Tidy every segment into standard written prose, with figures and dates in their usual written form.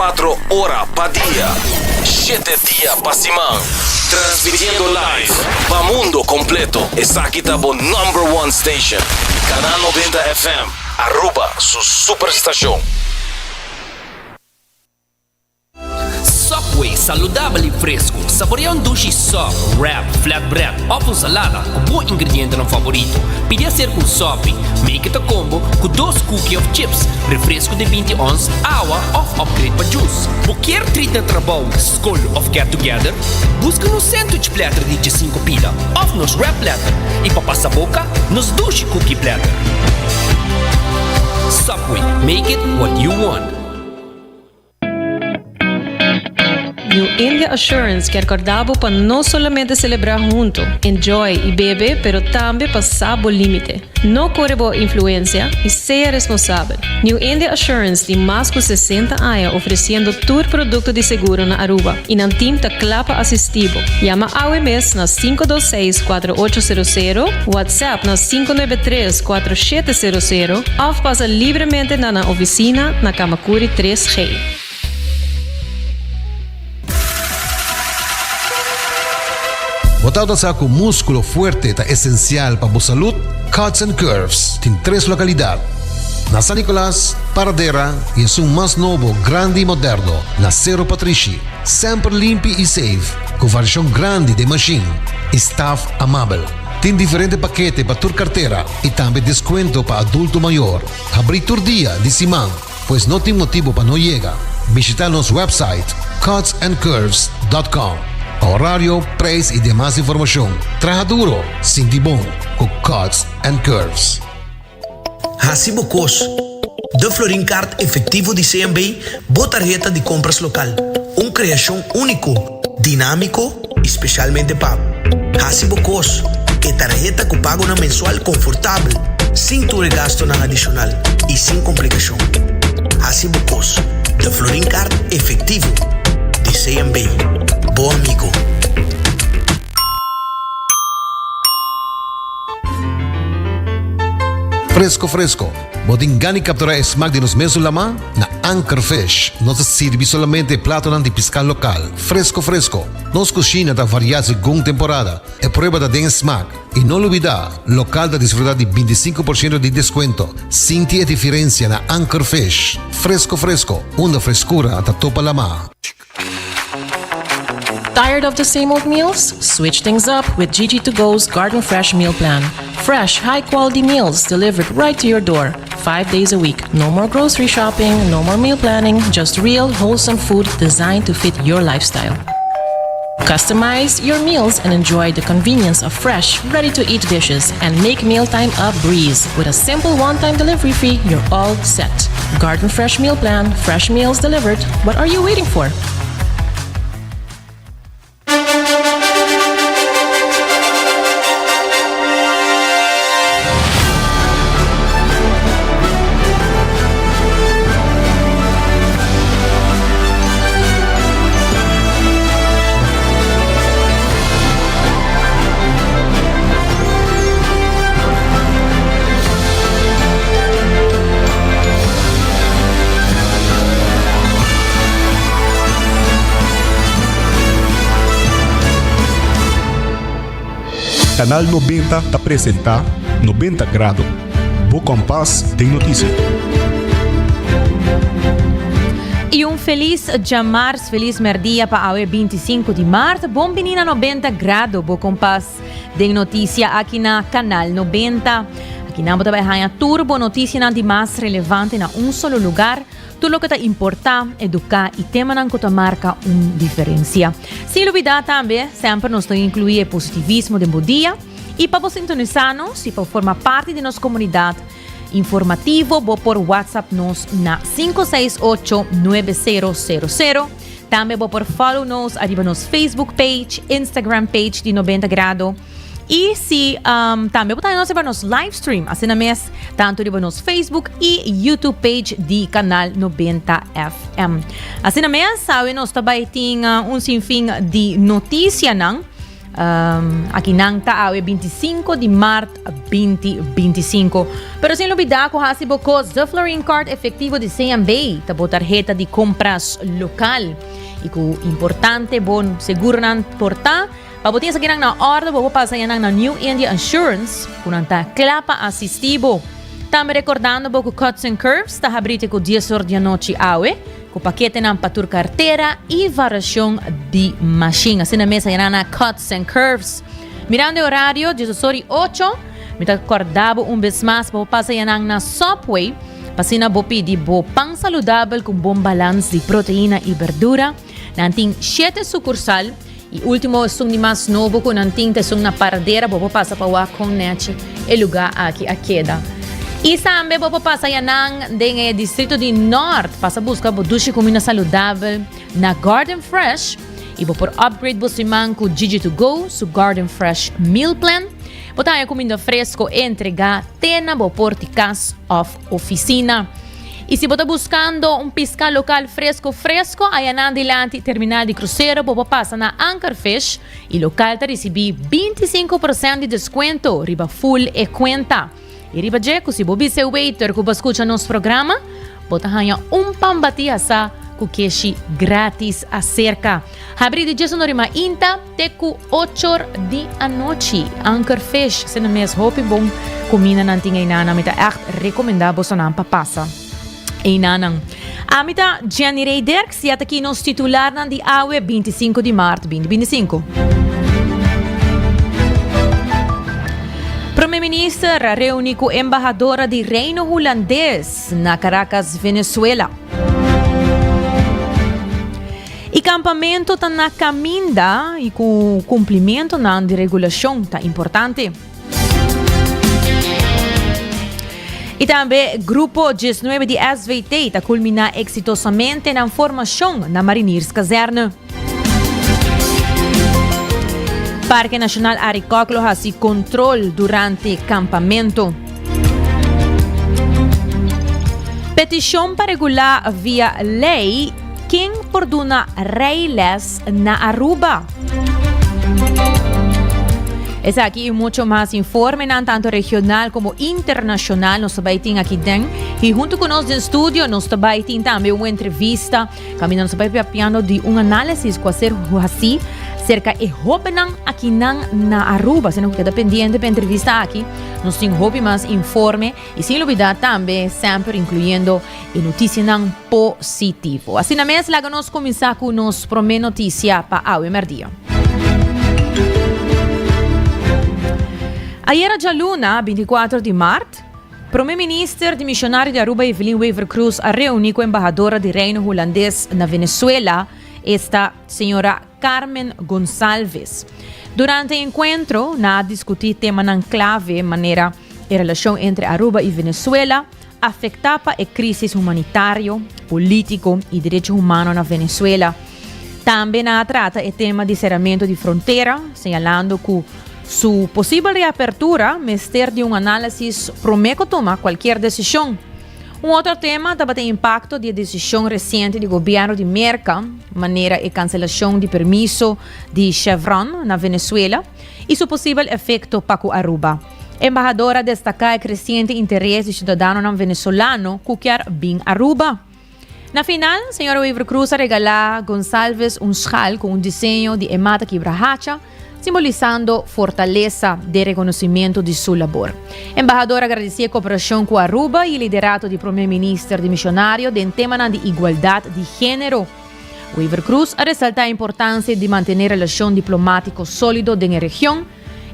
24 ora pa dia, shete dia pa siman. Transmitiendo live pa mundo completo. Esaki ta bo number one station. Canal 90 FM, Aruba su superstacion. Subway, saludabel y fresco. Saborea un dushi sub, wrap, flatbread of un salada cu bo ingredientenan favorito. Pidi acerca un sopi, make it a combo cu dos cookie of chips, refresco di binti ons, awa of upgrade pa juice. Bo kier treat na trabou, scol of get together? Busca nos sandwich platter di diesinco pida of nos wrap platter y pa pasa boca, nos dushi cookie platter. Subway, make it what you want. New India Assurance kier corda bo pa no solamente celebra hunto, enjoy y bebe pero tambe pa sa bo limite. No core bo influencia y sea responsabel. New India Assurance tin mas cu 60 aña ofreciendo tur producto di seguro na Aruba y nan team ta cla pa asisti bo. Yama awe mes na 526 4800, WhatsApp na 593 4700 of pasa libremente na nan oficina na Kamakuri 3G. Bo tabata sa ku múskulo fuerte ta esensial pa bo salud? Cuts and Curves tin tres lokalidat, na San Nicolas, Paradera i esun mas nobo, grandi i moderno, na Sero Patrishi. Semper limpi i safe, ku variashon grandi den mashin i staf amabel. Tin diferente pakete pa tur kartera i tambe deskuento pa adulto mayor. Habrí tur dia di siman. Pues no tin motibo pa no yega. Bishita nos website cutsandcurves.com pa horario, prijs y demas informacion. Traha duro, sinti bon cu Cuts and Curves. Hasi bo kos. De Florin Card Efectivo di CMB, bo tarheta di compras local. Un creacion unico, dinamico y specialmente pa bo. Hasi bo kos, e tarheta ku pagonan mensual konfortabel, sin tur e gastonan adishonal i sin komplikashon. Hasi bo kos, de Florin Card Efectivo di CMB. Bo amigo. Fresco fresco, bo tin gana di captura e smaak di nos mesun lama? Na Anchor Fish nos ta sirbi solamente platonan di pisca local, fresco fresco. Nos cushina ta varia segun temporada, e prueba ta den e smaak. Y no lubida, local ta disfruta di binticinco por ciento di descuento. Sinti e diferencia na Anchor Fish, fresco fresco, unda frescura ta topa lama. Tired of the same old meals? Switch things up with Gigi to Go's Garden Fresh Meal Plan. Fresh, high quality meals delivered right to your door, five days a week. No more grocery shopping, no more meal planning, just real, wholesome food designed to fit your lifestyle. Customize your meals and enjoy the convenience of fresh, ready to eat dishes and make mealtime a breeze. With a simple one time delivery fee, you're all set. Garden Fresh Meal Plan, fresh meals delivered. What are you waiting for? Canal 90 ta presenta 90 Grado, bo kompas den notisia. Y un feliz djamars, feliz merdia pa awe 25 di maart. Bon bini na 90 Grado, bo kompas den noticia aki na Canal 90. Aki nan bo ta bai haña tur bo noticianan di mas relevante na un solo lugar. Tur loke ta importá, eduká i temanan ku ta marka un diferensia. Sin lubidá tambe, semper nos ta inkluí e positivismo den bo dia. I pa bo sintonisá nos i pa forma parti di nos komunidat informativo, bo por WhatsApp nos na 568 9000. Tambe bo por follow nos ariba nos Facebook page, Instagram page di 90 Grado. I si um, tambe bo ta nos riba nos live stream, asina mes, tanto riba nos Facebook i YouTube page di Canal 90 FM. Asina mes, sabe nos ta bai tin uh, un sinfin di noticianan. Aki nan ta awe 25 di maart 2025. Pero sin lubida ku hasi bo kos The Florin Card efectivo di CMB ta bo tarheta di compras local. Y ku importante bo seguronan por ta, pa bo tin esakinan na orde bo por pasa yanan na New India Assurance ku nan ta kla pa asisti bo. Tambe rekordando bo ku Cuts and Curves ta habri te ku dies or di anochi awe. Ku paketenan pa tur kartera i variashon di mashin. Asina mes a yena na Cuts and Curves. Mirando e orario, diesdos i ocho, mi ta kòrda bo un bes mas pa bo pasa yanan na Subway pa asina bo pidi bo pan saludabel ku un bon balans di proteina i berdura. Nan tin shete sukursal i ultimo esun di mas nobo ku nan tin ta esun na Paradera. Bo por pasa pa wak kon nechi e lugá aki a keda. I tambe bo por pasa yanan den e distrito di Nort, pasa buska bo dushi kuminda saludabel na Garden Fresh i bo por upgrade bo siman ku Gigi to Go su Garden Fresh Meal Plan. Bo ta haña kuminda fresko entregá te na bo por di kas òf ofisina. I si bo ta buskando un piská lokal fresko fresko, ayanan dilanti terminal di krusero bo por pasa na Anchor Fish i lokal ta risibí 25% di deskuento riba full e kuenta. I riba dje ku si bo bisa e waiter ku bo a skucha nos programa, bo ta haña un pan batí asá ku keshi grátis aserka. Habrí di djes unor i mainta te ku ochor di anochi. Anchor Fish, asina mes hopi bon kuminda nan tin einanan. Mi ta ègt rekomendá bosonan pa pasa einanan. Ami ta Jenny Rey Dirks i ataki nos titularnan di awe 25 di mart 2025. Prome Minister a reuni ku embahadora di Reino Hulandes na Caracas, Venezuela. E kampamentu ta na kaminda i ku kumplimentunan di regulashon ta importante. I tambe Grupo 19 di SVT ta kulminá eksitosamente nan formashon na Marinierskazerne. Parke Nashonal Arikok lo hasi kontrol durante kampamentu. Petishon pa regulá via lei ken por duna rijles na Aruba. Esaki y mucho mas informenan tanto regional como internacional nos ta bay tin aki den. Y hunto cu nos den studio nos ta bay tin tambe un entrevista caminda nos ta bay papiando di un análisis cu a ser haci cerca e hobennan akinan na Aruba. Asina cu keda pendiente pa e entrevista aki. Nos tin hopi mas informe y sin lubida tambe semper incluyendo e noticianan positivo. Asina mes laga nos cuminsa cu nos prome noticia pa awe merdia. Ayera djaluna, 24 di mart, Prome Minister dimisionario di Aruba Evelyn Wever-Croes a reuni cu embahadora di Reino Hulandes na Venezuela, esta señora Carmen Gonsalves. Durante e encuentro, nan a discuti temanan clave manera e relacion entre Aruba y Venezuela, afecta pa e crisis humanitario, politico y derecho humano na Venezuela. Tambe nan a trata e tema di ceramento di frontera, señalando cu su posibel reapertura mester di un analisis prome cu tuma cualkier decision. Un otro tema tabata e impacto di e decision reciente di gobierno di Merca, manera e cancelacion di permiso di Chevron na Venezuela y su posibel efecto pa cu Aruba. Embahador a destaca e creciente interes di ciudadanonan Venezolano cu kier bin Aruba. Na final, señora Wever-Croes a regala Gonsalves un schal cu un diseño di e mata kibrahacha, simbolisando fortalesa den reconocimento di su labor. Embahador a gradici e cooperacion cu Aruba y e liderato di Prome Minister dimisionario den temanan di igualdad di genero. Wever-Croes a resalta e importancia di mantene relacion diplomatico solido den e region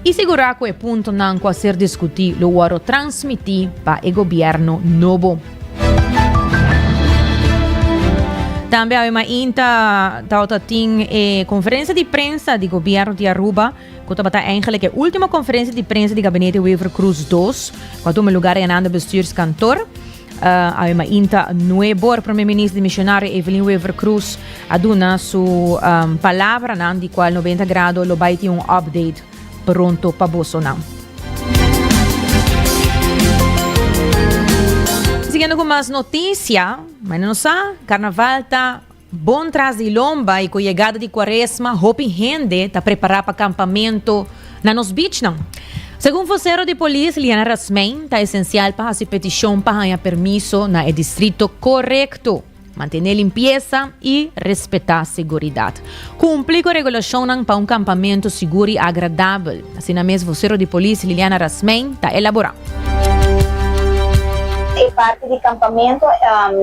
y sigura cu e puntonan cu a ser discuti lo worde transmiti pa e gobierno nobo. Tambe awe mainta tabata tin e conferencia di prensa di gobierno di Aruba, cu tabata eigenlijk e ultimo conferencia di prensa di gabinete Wever-Croes dos, cu a tuma lugar einan den bestuurskantoor. Awe mainta nuebor Prome Minister Dimisionario Evelyn Wever-Croes a duna su palabranan di cual 90 Grado lo bay tin un update pronto pa bosonan. Siguiendo cu mas noticia, mañana nos sa, carnaval ta. Bon tras di lomba y cu yegada di cuaresma hopi hende ta prepara pa campamento na nos beachnan. Segun vocero di polis Liana Rasmijn ta esencial pa haci peticion pa haña permiso na e distrito corecto, mantene limpieza y respeta seguridad. Cumpli cu regulacionnan pa un campamento sigur y agradabel, asina mes vocero di polis Liliana Rasmijn ta elabora. E parti di campamento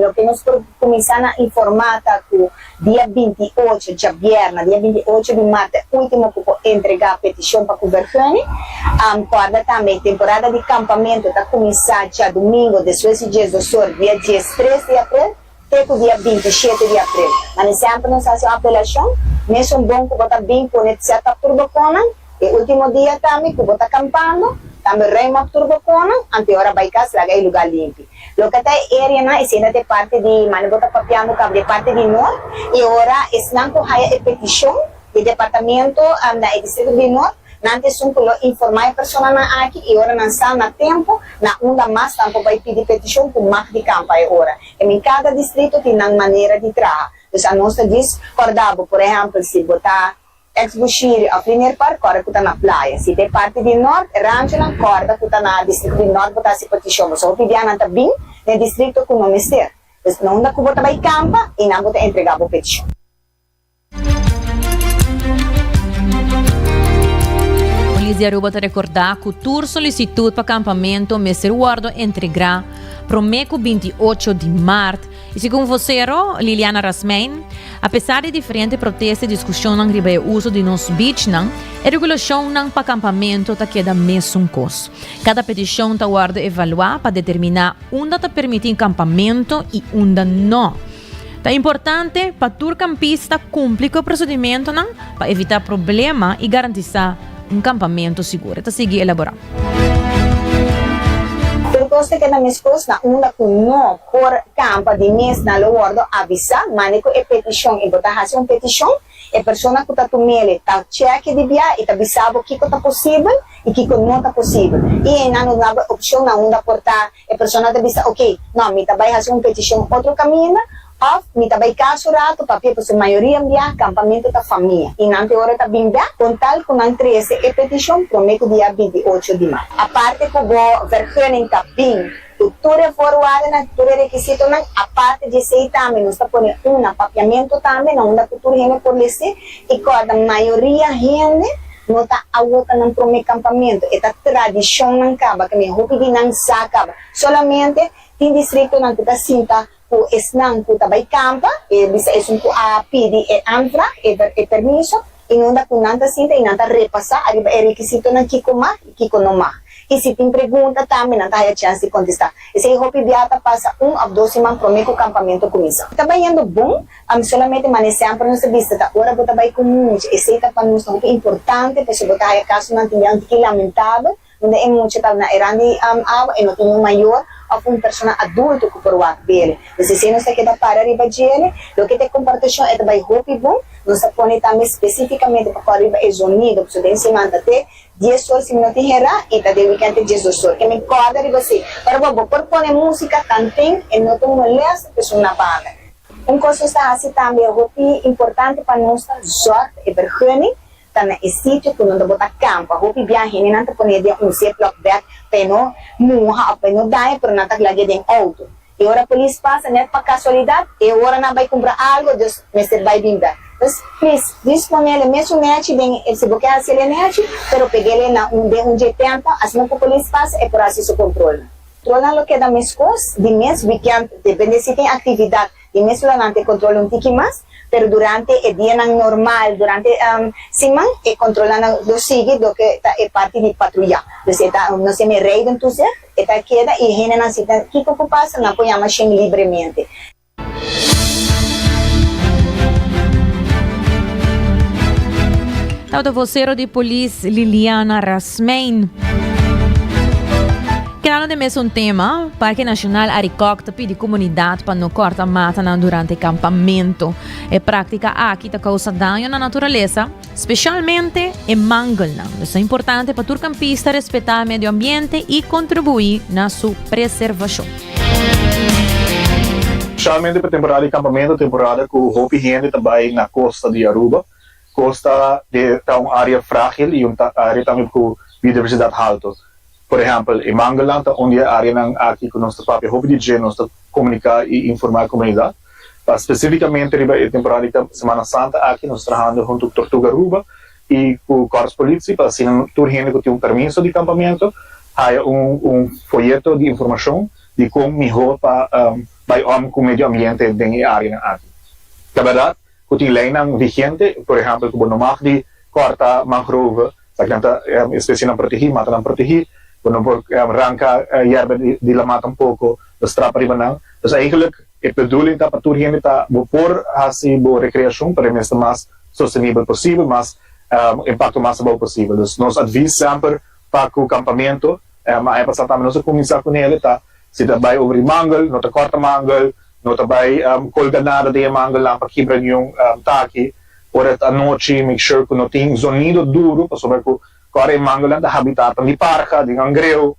loke nos por Kuminsá na informá ta ku dia 28, djabièrnè, dia 28 di mart e último ku por entregá petishon pa ku vergunning. Kòrda tambe temporada di kampamentu ta kuminsá djadumingu despues di diesdosor, dia diestres di aprel te ku dia 27 di aprel. Mane semper nos hasi un apelashon, mesun bon ku bo ta bin pone set up tur bo konan, E ultimo dia tambe ku bo ta kampando, tambe ruim op tur bo konan, anto e ora bai kas laga e lugá limpi. Loke ta e areanan esei ta e parti di mane bo ta papiando kaba di e parti di nort, i ora esnan ku haya e petishon di departamento na e distrito di nort, nan ta esun ku lo informá e personanan aki i ora nan sa na tempu na unda mas nan por bai pidi petishon ku mag di kampa e ora. E min kada distrito tin nan manera di traha. Dus anos ta djis kòrda bo, por ehèmpel si bo ta. Ex Bushiri of Linear Park kòrda ku ta na playa. Si ta e parti di nort, e ranchonan kòrda ku ta na distrikto di nort bo ta hasi petishon. Pasobra hopi bia nan ta bin na e distrikto ku no mester. Pues na unda ku bo ta bai kampa i nan bo ta entregá bo petishon. Polis di Aruba ta rekordá ku tur solisitut pa kampamentu mester wòrdu entregrá promé ku 28 di mart. I segun vocero Liliana Rasmijn, apesar di diferente protesta i diskushonnan riba e uso di nos beachnan, e regulashonnan pa kampamentu ta keda mesun kos. Kada petishon ta wòrdu evaluá pa determiná unda ta permití kampamentu i unda nò. Ta importante pa tur kampista kumpli ku e prosedimentonan pa evitá problema i garantisá un kampamentu sigur, e ta sigui elaborá. Tur kos ta keda meskos na unda ku no por kampa di mes nan lo wordo avisa, mane ku e petishon i bo ta hasi un petishon, e persona ku ta tumele ta cheke di bia i ta bisa bo kiko ta posibel i kiko no ta posibel i einan no duna bo e opshon na unda por ta e persona ta bisa ok no mi ta bai hasi un petishon otro kaminda Of mi ta bai kas un ratu papia pasobra mayoria bia kampamentu ta famia i nan te ora ta bin bek kon tal ku nan trese e petishon prome ku dia 28 di mart. Aparte ku bo vergunning ta bin ku tur e voorwaardennan, tur e rekisitonan, aparte di esei tambe nos ta pone un na papiamentu tambe na unda ku tur hende por lese i kòrda mayoria hende no ta awor ta nan prome kampamentu e ta tradishonnan kaba ke mi hopi di nan sa kaba solamente tin distriktonan ku ta sinta Ku esnan ku ta bai kampa, e bisa esun ku a pidi e aanvraag, e e permiso, i nunda ku nan ta sinta i nan ta repasá ariba e rekisitonan kiko mag i kiko no mag. I si tin pregunta tambe nan ta haya chèns di kontestá. Esei hopi bia ta pasa un òf dos siman promé ku kampamentu kuminsá. Ta bayendo bon, ami solamente mane semper nos ta bisa ta ora bo ta bai ku mucha, esei ta pa nos ta hopi importante pasobra bo ta haya kasonan tin bia un tiki lamentabel, Unda e mucha ta na e rand di awa e no tin un mayor of un persona adulto cu por wak bele. Dus esey nos ta keda para riba djele. Loke ta e comportacion e ta bay hopi bon. Nos ta pone tambe specificamente pa cor riba e zonido pasobra den siman ta te dies or si mi no tin hera y ta den weekend te diesdos or. Ke mi corda riba esey. Pero bo bo por pone musica tanten e no ta un molesta pa esun na banda. Un cos nos ta haci tambe hopi importante pa nos ta zorg pa e vergunning. Ta na e sitio ku nan ta bota kampa. Hopi bia hendenan ta pone den un ziplock bag pa e no muha òf pa e no daña, pero nan ta lag'é den outo. I ora polis pasa nèt pa kasualidat, e ora nan bai kumpra algu, dus mester bai bin bèk. Dus plis, dis ponele mesun nèchi den e, si bo ke hasiel e nèchi, pero peg'el na un den un dje tèmpo, asina ku polis pasa e por hasi su kontrolnan. Kontrolnan lo keda meskos di mes wikènt, depende si tin aktividat. Di mes lo nan te controla un tiki mas, pero durante e dianan normal, durante siman, e controlanan lo sigui loke ta e parti di patruya. Dus e ta, nos yama e rijden toezicht, e ta keda y e hendenan si ta kiko cu pasa nan por yama shen libremente. Tabata vocero di polis Liliana Rasmijn. Kedando den mesun tema, Parke Nacional Arikok ta pidi comunidad pa no corta matanan durante campamento. E practica aki ta causa daño na naturalesa, specialmente e mangelnan. Dus ta importante pa tur campista respeta medio ambiente y contribui na su preservacion. Spesialmente pa temporada di kampamentu, temporada ku hopi hende ta bai na kosta di Aruba. Kosta ta un área frágil i un área tambe ku biodiversidat haltu. Por ehèmpel, e mangelnan ta un di e áreanan aki ku nos ta papia hopi di dje, nos ta komuniká i informá e komunidat. Pa spesífikamente riba e temporada di Semana Santa aki nos ta trahando huntu ku Tortuga Aruba i ku Korpspolitie pa asina tur hende ku tin un permiso di kampamentu haya un un foyeto di informashon di kon mihó pa bai om ku medio ambiente den e áreanan aki. Ta bèrdat ku tin leinan vigente, por ehèmpel ku bo no mag di kòrta mangrove, esakinan ta espesienan protegí, matanan protegí, bo no por ranka yerba di lamá tampoko, bo strapa riba nan. Dus eigentlik e bedoeling ta pa tur hende ta bo por hasi bo rekreashon pero e mester mas sostenibel posibel, mas impakto mas abou posibel. Dus nos advis semper pa ku kampamentu, aña pasá tambe nos a kuminsá ku nele, ta si ta bai over di mangel, no ta kòrta mangel, no ta bai kolga nada den e mangelnan pa kibra niun taki. Ora ta anochi make sure ku no tin zonido duru pasobra ku kòrda e mangelnan ta habitatnan di parha, di gangreu.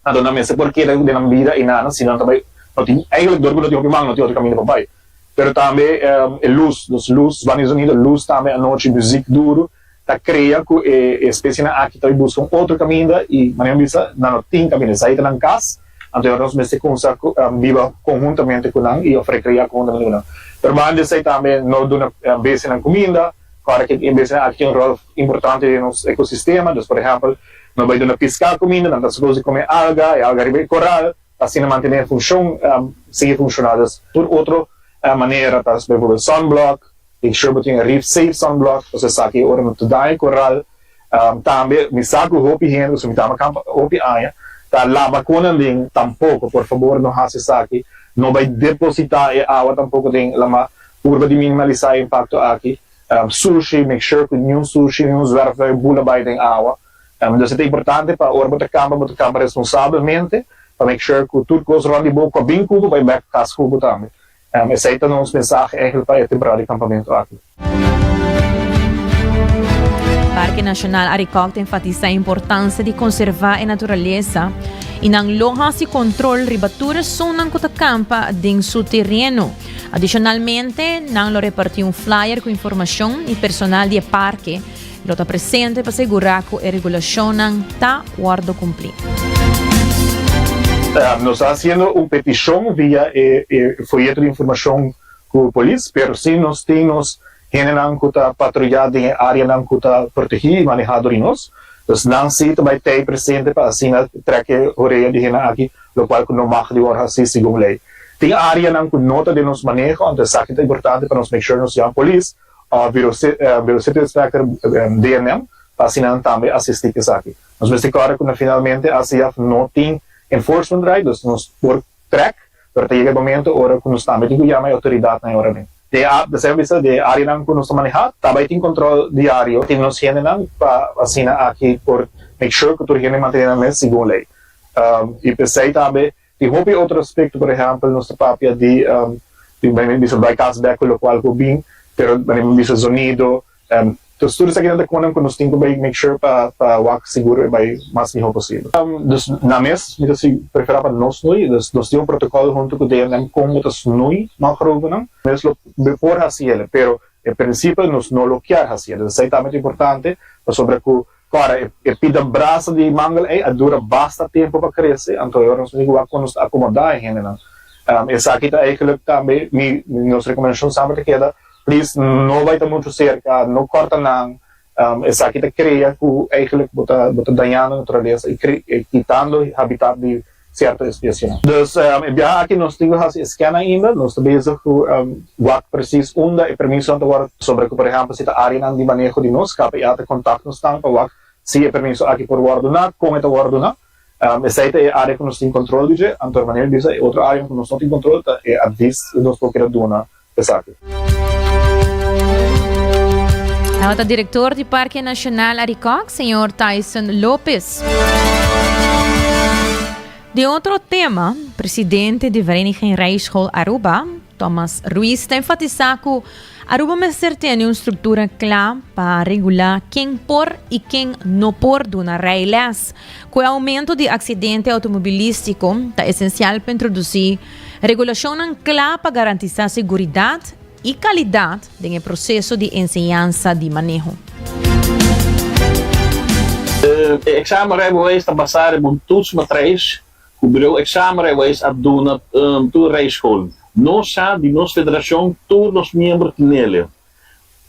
Anto nan mester por keda den nan bida i nan si nan ta bai no tin eigenlijk dor ku no tin hopi man no tin otro kaminda pa bai. Pero tambe e lus, nos lus banda di zonido, lus tambe anochi, muzik duru ta krea ku e espesienan aki ta bai buska un otro kaminda i manera mi bisa nan no tin kaminda esei ta nan kas anto e ora nos mester kumsa biba konhuntamente ku nan i of rekrea konhuntamente ku nan. Pero banda di esei tambe no duna bestianan kuminda, kòrda ku e bestianan aki tin un ròl importante den nos ekosistema, dus por ehèmpel No bai duna piská kuminda, nan ta supos di kome alga, e alga riba e koral, pa asina mantené e funshon sigui funshoná. Dus tur otro manera ta bijvoorbeeld sunblock, make sure bo tin e reef safe sunblock, pasobra esaki ora no ta daña e koral. Tambe mi sa ku hopi hende, pasobra mi tama kampa hopi aña, ta laba konan den tampoko, por fabor no hasi esaki, no bai depositá e awa tampoko den lamá, purba di minimalisá e impakto aki. Sushi, make sure ku niun sushi, niun zwerfvuil bula bai den awa. Dus e ta importante pa ora bo ta kampa, bo ta kampa responsabelmente pa make sure ku tur kos rònt di bo ku a bin ku bo bai bèk kas ku bo tambe. Esei ta nos mensahe eigenlijk pa e temporada di kampamentu aki. Parke Nacional Arikok ta enfatisa e importancia di conserva e naturalesa y nan lo haci control riba tur esunnan cu ta campa den su tereno. Adicionalmente, nan lo reparti un flyer cu informacion y personal di e parke lo ta presente pa segura cu e regulacionnan ta wordo cumpli. Nos ta haciendo un peticion via e folleto di informacion cu polis, pero si nos tin nos hendenan cu ta patruya den e areanan cu ta protegi y maneha dor di nos. Dus nan si ta bay tey presente pa asina trek e horea di hendenan aki locual cu no mag di word haci segun ley. Tin areanan cu no ta den nos maneho, anto esaki ta importante pa nos make sure nos yama polis of Bureau City Inspector, DNM, pa asina nan tambe asisti cu esaki. Nos mester corda cu na finalmente ACF no tin enforcement right, dus nos por trek, pero ta yega e momento ora cu nos tambe tin cu yama e autoridadnan e ora den. Den a deseo bisa den e areanan cu nos ta maneha, ta bay tin control diario, tin nos hendenan pa asina aki por make sure cu tur hende mantene nan mes segun ley. Y p'esey tambe tin hopi otro aspecto, por ehempel nos ta papia di di bisa bay cas bek cu locual cu bin, pero manera bisa zonido, entonces tur esakinan ta conan cu nos tin cu bay make sure pa pa wak sigur e bay mas miho posibel. Dus na mes mi ta prefera pa no snoei, dus nos tin un protocol hunto cu DNM con bo ta snoei mangrovenan, mes lo por haci ele, pero en principio nos no lo kier haci ele, esey tambe ta importante pasobra cu Ora, e pida brasa di mangel ei a dura basta tempu pa krese, anto e ora nos tin ku wak kon nos ta akomodá e hendenan. Esaki ta eigenlijk tambe mi nos rekomendashon semper ta keda, please no bai ta muchu serka, no kòrta nan. Esaki ta krea ku eigenlijk bo ta bo ta dañando naturalesa i kitando habitat di sierto espesienan. Dus e biaha aki nos tin ku hasi e scan ainda, nos ta bezig ku wak presis unda e permisonan ta wòrdu sobre ku por ehèmpel si ta áreanan di maneho di nos, KPA ta kontakt nos nan pa wak si e permiso aki por wòrdu duna, kon e ta wòrdu duna. Esei ta e área ku nos tin kontrol di dje, anto manera di bisa e otro área ku nos no tin kontrol ta e advis ku nos por keda duna esaki. Tabata director di Parke Nacional Arikok, señor Tyson Lopez. Den otro tema, presidente di Vereniging Rijschool Aruba, Thomas Ruiz ta enfatisa cu Aruba mester tene un structura cla pa regula ken por y ken no por duna rijles. Cu e aumento di accidente automobilistico ta esencial pa introduci regulacionnan cla pa garantisa seguridad y calidad den e proceso di enseñansa di maneho. E examen rijbewijs ta basa riba un toetsmatrijs Ku Bureau Examenrijbewijs a duna tur rijschool. Nos sa di nos federashon tur nos miembro tin nele.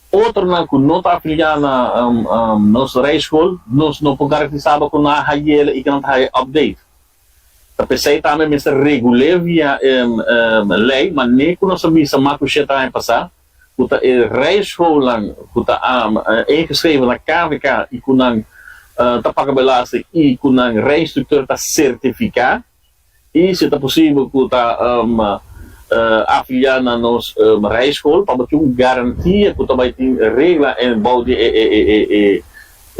Otronan ku no ta afiliá na nos rijschool nos no por garantisá bo ku nan a hayele i ku nan ta haya update. Ta p'esei tambe mester regul'é via lei, manera ku nos a bisa mas ku shete aña pasá. ku ta e rijschoolnan ku ta ingeschreven na KVK i ku nan ta paga belasting i ku nan rijinstructeur ta sertifiká i si ta posibel ku ta afiliá na nos rijschool pa bo tin un garantia ku ta bai tin regla bou di e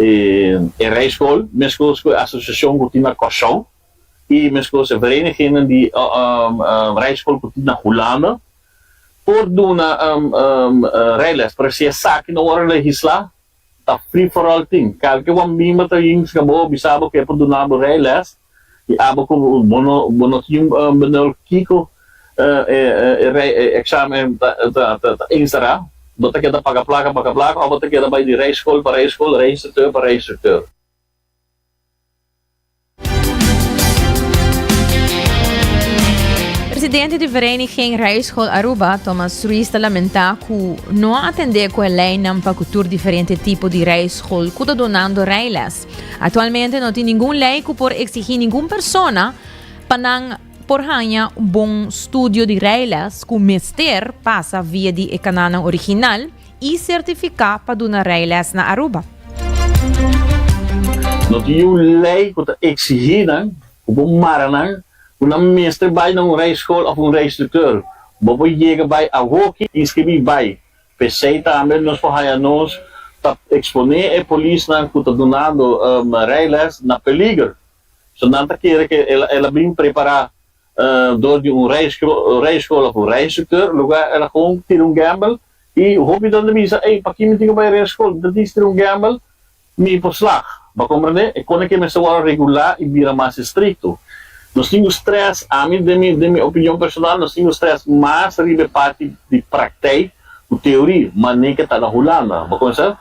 e rijschool meskos ku e asosiashon ku tin na Kòrsou i meskos e verenigingnan di rijschool ku tin na Hulanda. Por duna rijles, pero si esaki no wòrdu legislá, ta free for all tin. Kalke wan bimba ta yin ska bo bisa bo ku e por duna bo rijles i abo ku bo no bo no tin un benul kiko e examen ta ta enserá, bo ta keda paga plaka paga plaka òf bo ta keda bai di rijschool pa rijschool, rijinstructeur pa rijinstructeur. Presidente di Vereniging Rijschool Aruba, Thomas Ruiz, ta lamenta cu no a atende cu e leynan pa cu tur diferente tipo di rijschool cu ta dunando rijles. Actualmente no tin ningun ley cu por exigi ningun persona pa nan por haña un bon studio di rijles cu mester pasa via di e canalnan original. y certifica pa duna rijles na Aruba. No tin un ley cu ta exigi nan, cu por mara nan, cu nan mester bay na un rijschool of un rijinstructeur. Bo por yega bay awoki, inscribi bay. P'esey tambe nos por haya nos ta expone e polisnan cu ta dunando rijles na peliger. So nan ta kere cu el a bin prepara Door di un rijschool of un rijinstructeur, lugar el a gewoon tira un gamble y hopi dan ta bisa, ey, paki mi tin cu bay rijschool? Mi ta djis tira un gamble, mi por slag. Bo a comprende? E kone ke mester wòrdu regulá y bira mas estricto. Nos tin cu stress, ami den mi den mi opinion personal, nos tin cu stress mas riba e parti di praktijk cu teorie, manera ke ta na Hulanda. Bo a comenzá?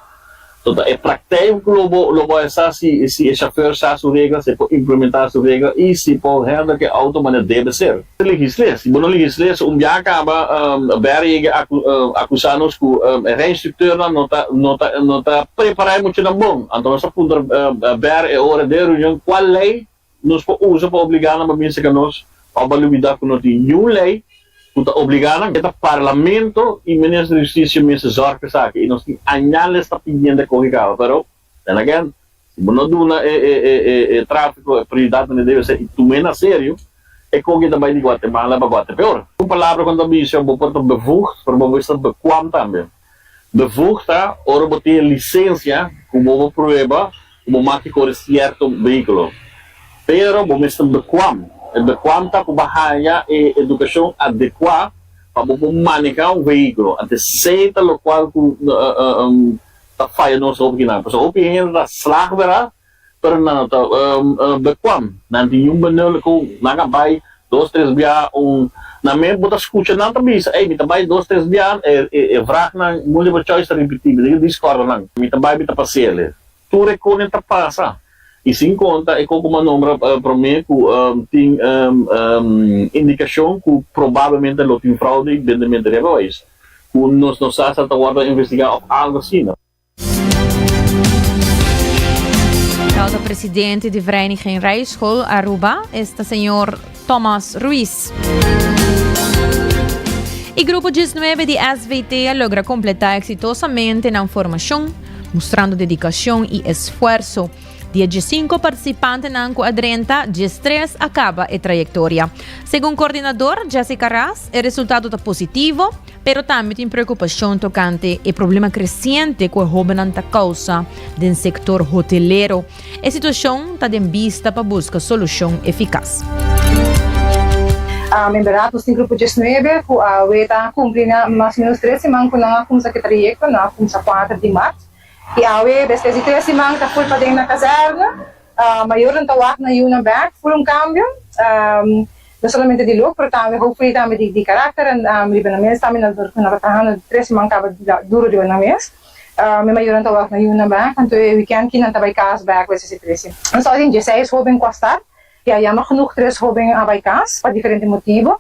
So ta e praktijk ku lo bo lo bo a sa si si e chauffeur sa su regla, si e por implementá su regla i si por handle ku e auto manera debe ser. Legislé, si bo no legislé, so un biaha kaba Barry yega aku akusá nos ku e rijinstructeurnan no ta no ta no ta prepará e muchanan bon. Anto nos a puntra Barry e ora den reunion kual lei Nos por usa pa obligá nan pa bin serka nos òf pa lubidá ku no tin niun lei ku ta obligá nan. E ta Parlamento i Minister di Hustisia mester zòrg pa esaki i nos tin añales ta pidiendo e kohe kaba. Pero, then again, si bo no duna e e tráfiko e prioridat ku e debe ser i tum'é na serio, e kohe ta bai di Guatemala pa Guatepeor. Un palabra ku nan ta bisa, bo por ta bevoegd, pero bo mester bekwam tambe. Bevoegd ta ora bo tin e lisensia ku bo por prueba ku bo maki kore sierto vehíkulo. Pero bo mester bekwam. E bekwam ta ku bo haña e edukashon adekuá pa bo por manehá un vehíkulo. Ante esei ta lokual ku ta faya nos hopi kinan. Pasobra hopi hende ta slag bera Pero nan no ta bekwam. Nan tin yun benul ku nan a bai dos tres bia un nan mes bo ta skucha nan ta bisa ey mi ta bai dos tres bia e e vragnan multiple choice ta ripiti mi ta keda discorda nan mi ta bai mi ta pasele tur e kone ta pasa y sin konta e koko mi a nombra prome ku tin indikashon ku probablemente lo tin fraude y bendemento di rijbewijs ku nos no sa si ta wordo investiga of algo asina. Tawata presidente di Vereniging Rijschool Aruba, esta señor Thomas Ruiz. E grupo 19 di SVT a logra completa exitosamente nan formacion, mostrando dedicacion y esfuerzo. Di e diesinco participantenan cu a drenta, diestres a caba e trayectoria. Segun coordinador Jessica Ras, e resultado ta positivo, Pero tambe tin preokupashon tokante e problema kresiente ku e hóbennan ta kousa den sektor hotelero. E situashon ta den bista pa buska solushon efikas. En berdad nos tin grupo diesnuebe cu awe ta cumpli na mas o menos tres siman cu nan a cuminsa cu e trayecto, nan a cuminsa cuater di mart y awe despues di tres siman ta full paden na kazerne. Mayornan ta wak nan yunan bek, full un cambio, no solamente di look pero tambe hopefully tambe di karakter en riba nan mes tambe nan ta trahando tres siman caba duro riba nan mes. Mi mayornan ta wak nan yunan bek anto e weekend ki nan ta bay cas bek wes e tres siman. Nos tabatin dieseis hoben cu a start. Ya jammer genoeg tres hoben a bai cas pa diferente motibo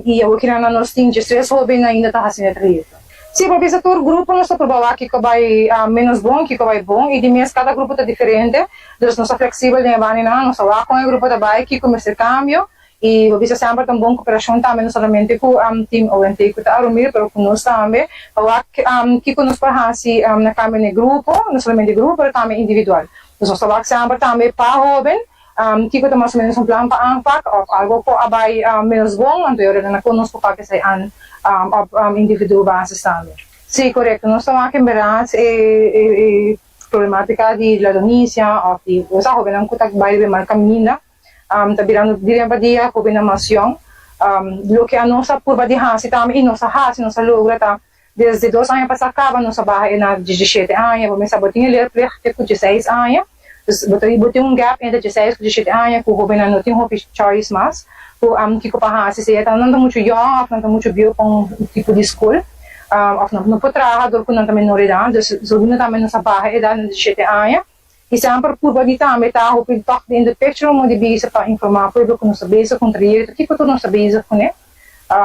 y awor kinan na nos tin djestres hoben ainda ta haciendo e trayecto. Si, por bisa tur grupo nos ta proba wak kico bai menos bon, kico bai bon y di mes cada grupo ta diferente, dus nos ta flexibel den e baninan, nos ta wak con e grupo ta bai, kico mester cambio y por bisa semper ta un bon cooperacion tambe no solamente cu team ONT cu ta Arumir pero cu nos tambe pa wak kico nos por haci na cambio na e grupo, no solamente grupo pero tambe individual. Dus nos ta wak semper tambe pa hoben, kiko ta mas o menos un plan pa aanpak of algo ku a bai menos bon, anto e ora nan a kon nos por papia esei aan op individual basis tambe. Sí, korekto. Nos ta wak en berdad e problematika di ladronisia of di osea hobennan ku ta bai riba e mal kaminda ta birando di dia pa dia hobennan mas yòn. Loke anos a purba di hasi tambe i nos a hasi, nos a logra ta Desde dos aña pasá kaba nos a baha e na diesishete aña, bo mester bo tin e leerplicht te ku dieseis aña. Dus bo ta bo tin un gap entre dieseis ku diesishete aña ku hobennan no tin hopi choice mas ku kiko pa hasi sea ta nan ta muchu yòn òf nan ta muchu bieu pa un tipo di skol òf nan no por traha dor ku nan ta menor edat. Dus zodoende tambe nos a baha e edat na diesishete aña. I semper purba di tambe ta hopi tòg den de picture un di bisa pa informá pueblo ku nos ta bezig ku un trayekto, kiko tur nos ta bezig kuné.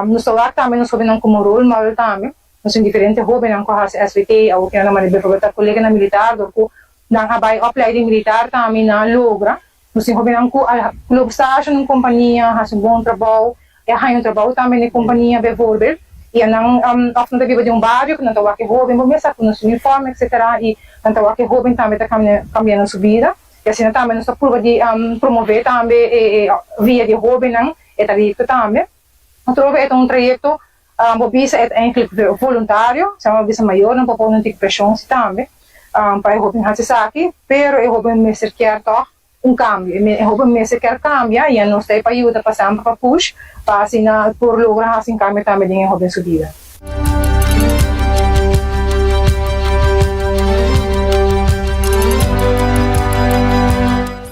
Nos ta wak tambe nos hóbennan komo role model tambe. Nos tin diferente hóbennan ku a hasi SVT, awor ku nan a manda befòrbel ta koleganan militar dor ku nan a bai opleiding militar tambe nan a logra. Nos tin hóbennan ku a loop stage na un kompania, hasi un bon trabou, E a haña un trabou tambe na e kompania bijvoorbeeld i a nan òf nan ta biba den un bario ku nan ta wak e hóben bo mes sa ku nos uniforme etcetera i nan ta wak e hóben tambe ta kambia nan su bida i asina tambe nos ta purba di promove tambe e via di e hóbennan e trayekto tambe. Atrobe e ta un trayekto bo bisa e ta enkele voluntario, sa bo bisa mayornan por pone un tiki preshon si tambe pa e hóben hasi esaki pero e hóben mester kier tòg un cambio. E hoben mester kier cambia y anos ta e pa yuda pa semper pa push pa asina por logra haci un cambio tambe den e hoben su bida.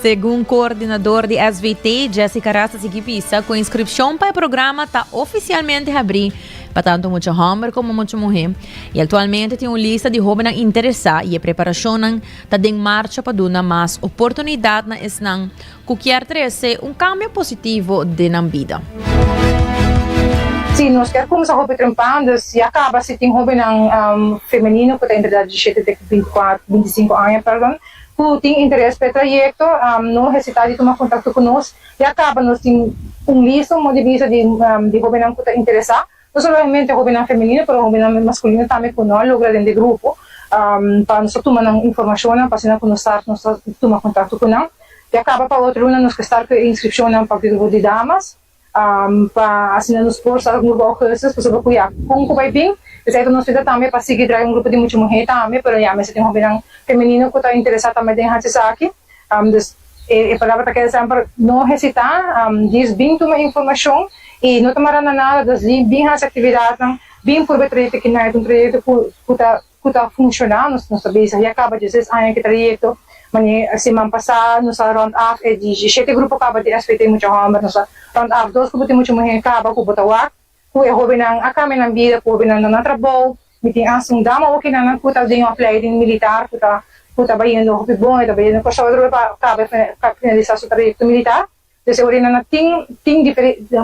Segun coordinador di SVT, Jessica Ras a sigui bisa cu inscripcion pa e programa ta oficialmente habri pa tanto mucha homber como mucha muhe y actualmente tin un lista di hobennan interesa y e preparacionnan ta den marcha pa duna mas oportunidat na esnan ku kier trese un kambio positivo den nan bida. Si nos kier kumsa hopi trempan, dus ya kaba si tin hobennan femenino ku ta entre edad diesisiete te ku bintikuatro, bintisinku aña, perdon, ku tin interes pa e trayekto, no hesitá di tuma kontakto ku nos. Ya kaba nos tin un lista, un modo di bisa di hobennan ku ta interesá. No solamente hobennan femenino pero hobennan masculino tambe cu no a logra den de grupo pa nos ta tuma nan informacionnan pa asina cu nos start nos ta tuma contacto cu nan. Ya caba pa otro luna nos ke start cu e inscripcionnan pa grupo di damas pa asina nos por start un grupo augustus pasobra cu ya con cu bay bin esey ta nos meta tambe pa sigui draai un grupo di mucha muher tambe pero ya mester tin hobennan femenino cu ta interesa tambe den haci esaki. Dus e palabra ta keda semper no hesitá, djis bin tuma informashon i no ta mara na nada, dus bin hasi aktividatnan, bin purba e trayekto ki nan e ta un trayekto ku ku ta ku ta funshoná, nos nos ta bezig ya kaba dieseis aña ku e trayekto, manera siman pasá nos a rònt af e dieshete grupo kaba di SVT mucha hòmber, nos a rònt af dos grupo di mucha muhé kaba ku bo ta wak ku e hóbennan a kambia nan bida, ku hóbennan ta na trabou, Mi tin hasta un dama okinan nan ku ta den opleiding militar ku ta ku ta bayendo hopi bon, e ta bayendo Kòrsou atrobe pa kaba pa finalisá su trayekto militar. Dus e ora nan tin tin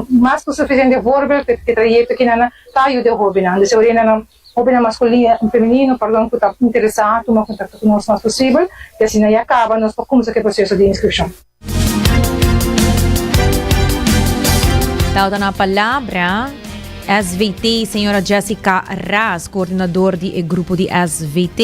mas ku sufisiente voorbeeld ku e trayekto kinan ta yuda e hóbennan. Dus e ora nan hóbennan maskulino femenino pardon ku ta interesá tuma kontakto ku nos mas posibel i asina ya kaba nos por kumsa ku e proseso di inskripshon. Tawata na palabra SVT, señora Jessica Ras, coordinador di e grupo di SVT.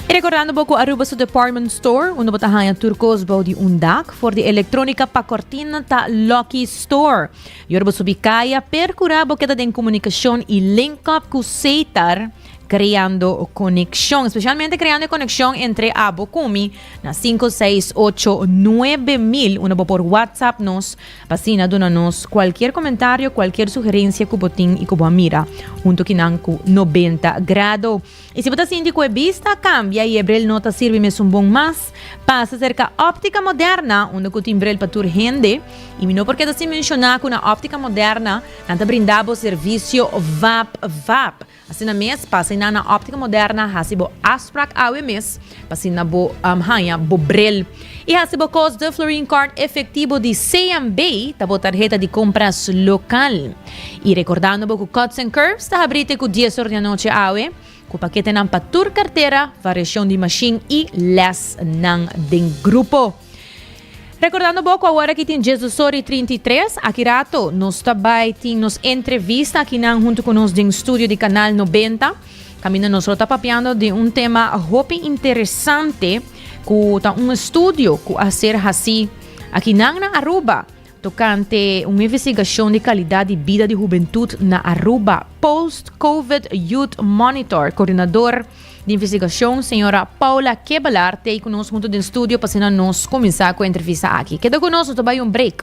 E recordando bo cu Aruba su department store, unda bo ta haya tur cos bou di un dak, for di electronica pa cortina ta Lucky Store. Yor bo subi caya, percura bo keda den comunicacion y link up cu Setar. Creando Conexion, especialmente creando e conexion entre abo cu mi na 5 6 8 9000, unda bo por WhatsApp nos pa asina duna nos cualkier comentario, cualkier sugerencia cu bo tin y cu bo a mira hunto kinan cu 90 Grado. Y si bo ta sinti cu e bista a cambia y e bril no ta sirbi mesun bon mas, pasa cerca Optica Moderna unda cu tin bril pa tur hende. Y mi no por keda sin menciona cu na Optica Moderna nan ta brinda bo servicio vap vap. Asina mes, pasa einan na Optica Moderna, hasi bo afsprak awe mes pa asina bo haña bo bril. I hasi bo kos De Florine Card efektibo di CMB ta bo tarheta di kompras lokal. I rekordando bo ku Cuts and Curves ta habrí te ku dies or di anochi awe, ku paketenan pa tur kartera, variashon di mashin i lèsnan den grupo. Recordando bo cu awor aki tin Jesus Sori 33, aki rato nos ta bay tin nos entrevista akinan hunto cu nos den studio di Canal 90, caminda nos lo ta papiando di un tema hopi interesante cu ta un estudio cu a ser haci akinan na Aruba tocante un investigacion di calidad di bida di hubentud na Aruba, Post Covid Youth Monitor, coordinador Di investigacion, señora Paula Kebelaar t'ei cu nos hunto den studio pa asina nos cuminsa cu e entrevista aki. Keda cu nos, nos ta bay un break.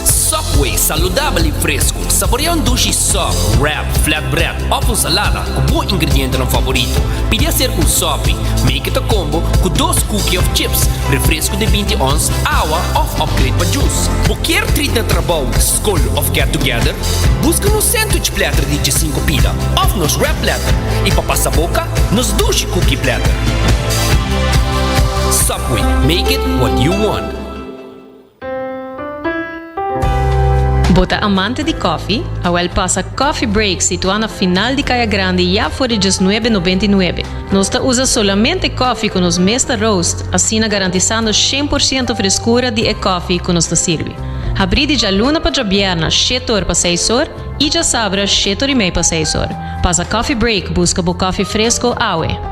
Subway, saludabel y fresco. Saborea un dushi sub, wrap, flatbread of un salada cu bo ingredientenan favorito. Pidi hacer cu un sopi. Make it a combo cu dos cookie of chips, refresco di binti ons, awa of upgrade pa juice. Bo kier treat na trabou, skol of get together? Buska nos sandwich platter di djesinku pida of nos wrap platter y pa pasa boca, nos dushi cookie platter. Subway, make it what you want. Bo ta amante di koffie? Awel pasa Coffee Break situá na final di Kaya Grandi ya for di djesnuebe nobenta i nuebe. Nos ta usa solamente koffie ku nos mes ta roast, asina garantisando shen por siento freskura di e koffie ku nos ta sirbi. Habrí di djaluna pa djabièrna shete or pa seis or i djasabra shete or i mei pa seis or. Pasa Coffee Break buska bo koffie fresko awe!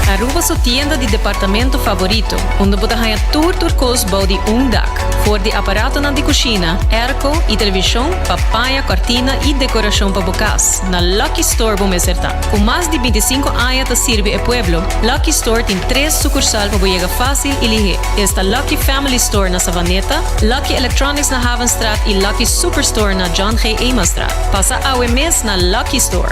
Aruba su tienda di departamento favorito, unda bo ta haña tur tur kos bou di un dak. For di aparatonan di kushina, airco i televishon pa paña, kòrtina i dekorashon pa bo kas, na Lucky Store bo mester ta. Ku mas di bintisinko aña ta sirbi e pueblo, Lucky Store tin tres sukursal pa bo yega fásil i lihé. Esta Lucky Family Store na Savaneta, Lucky Electronics na Havenstraat i Lucky Superstore na John G. Emanstraat. Pasa awe mes na Lucky Store!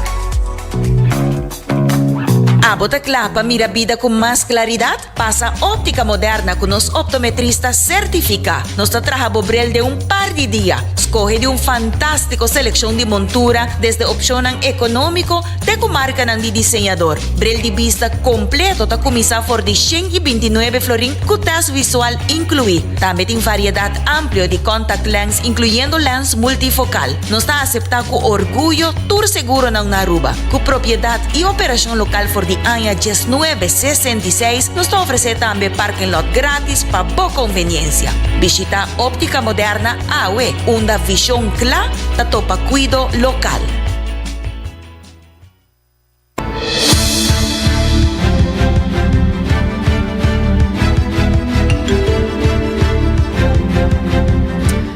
Abo ta kla pa mira bida ku mas klaridat? Pasa Óptica Moderna ku nos optometrista sertifiká. Nos ta traha bo bril den un par di dia. Skohe di un fantástiko selekshon di montura, desde opshonnan ekonómiko te ku markanan di diseñador. Bril di bista kompleto ta kuminsá for di 129 florin ku tèst visual inkluí. Tambe tin variedat amplio di contact lens inkluyendo lens multifokal. Nos ta aseptá ku orguyo tur seguronan na Aruba. Ku propiedat i operashon lokal for di aña diesnuebe sesenta i seis, nos ta ofresé tambe parking lot gratis pa bo konveniensia. Bishitá Óptica Moderna awe, unda vishon kla ta topa kuido lokal.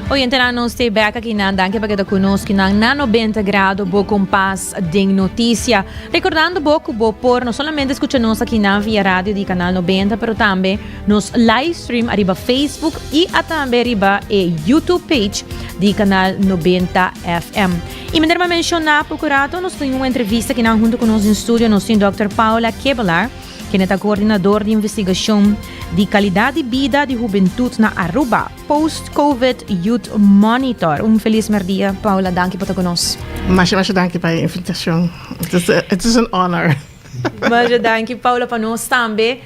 Oyentenan nos te bek aki nan danki pa keda ku nos kinan na 90 grado bo kompas den noticia. Recordando bo ku bo por no solamente escucha nos aki nan via radio di Canal 90 pero tambe nos live stream ariba Facebook y a tambe riba e YouTube page di Canal 90 FM. Y manera mi a menciona poco rato, nos tin un entrevista kinan hunto cu nos den studio, nos tin Dòkter Paula Kebelaar, kende ta coordinador di investigacion di calidad di bida di hubentud na Aruba, Post Covid Youth Monitor. Un feliz merdia, Paula, danki pa ta cu nos. Masha masha danki pa e invitacion. It is an honor. Masha danki, Paula, pa nos tambe.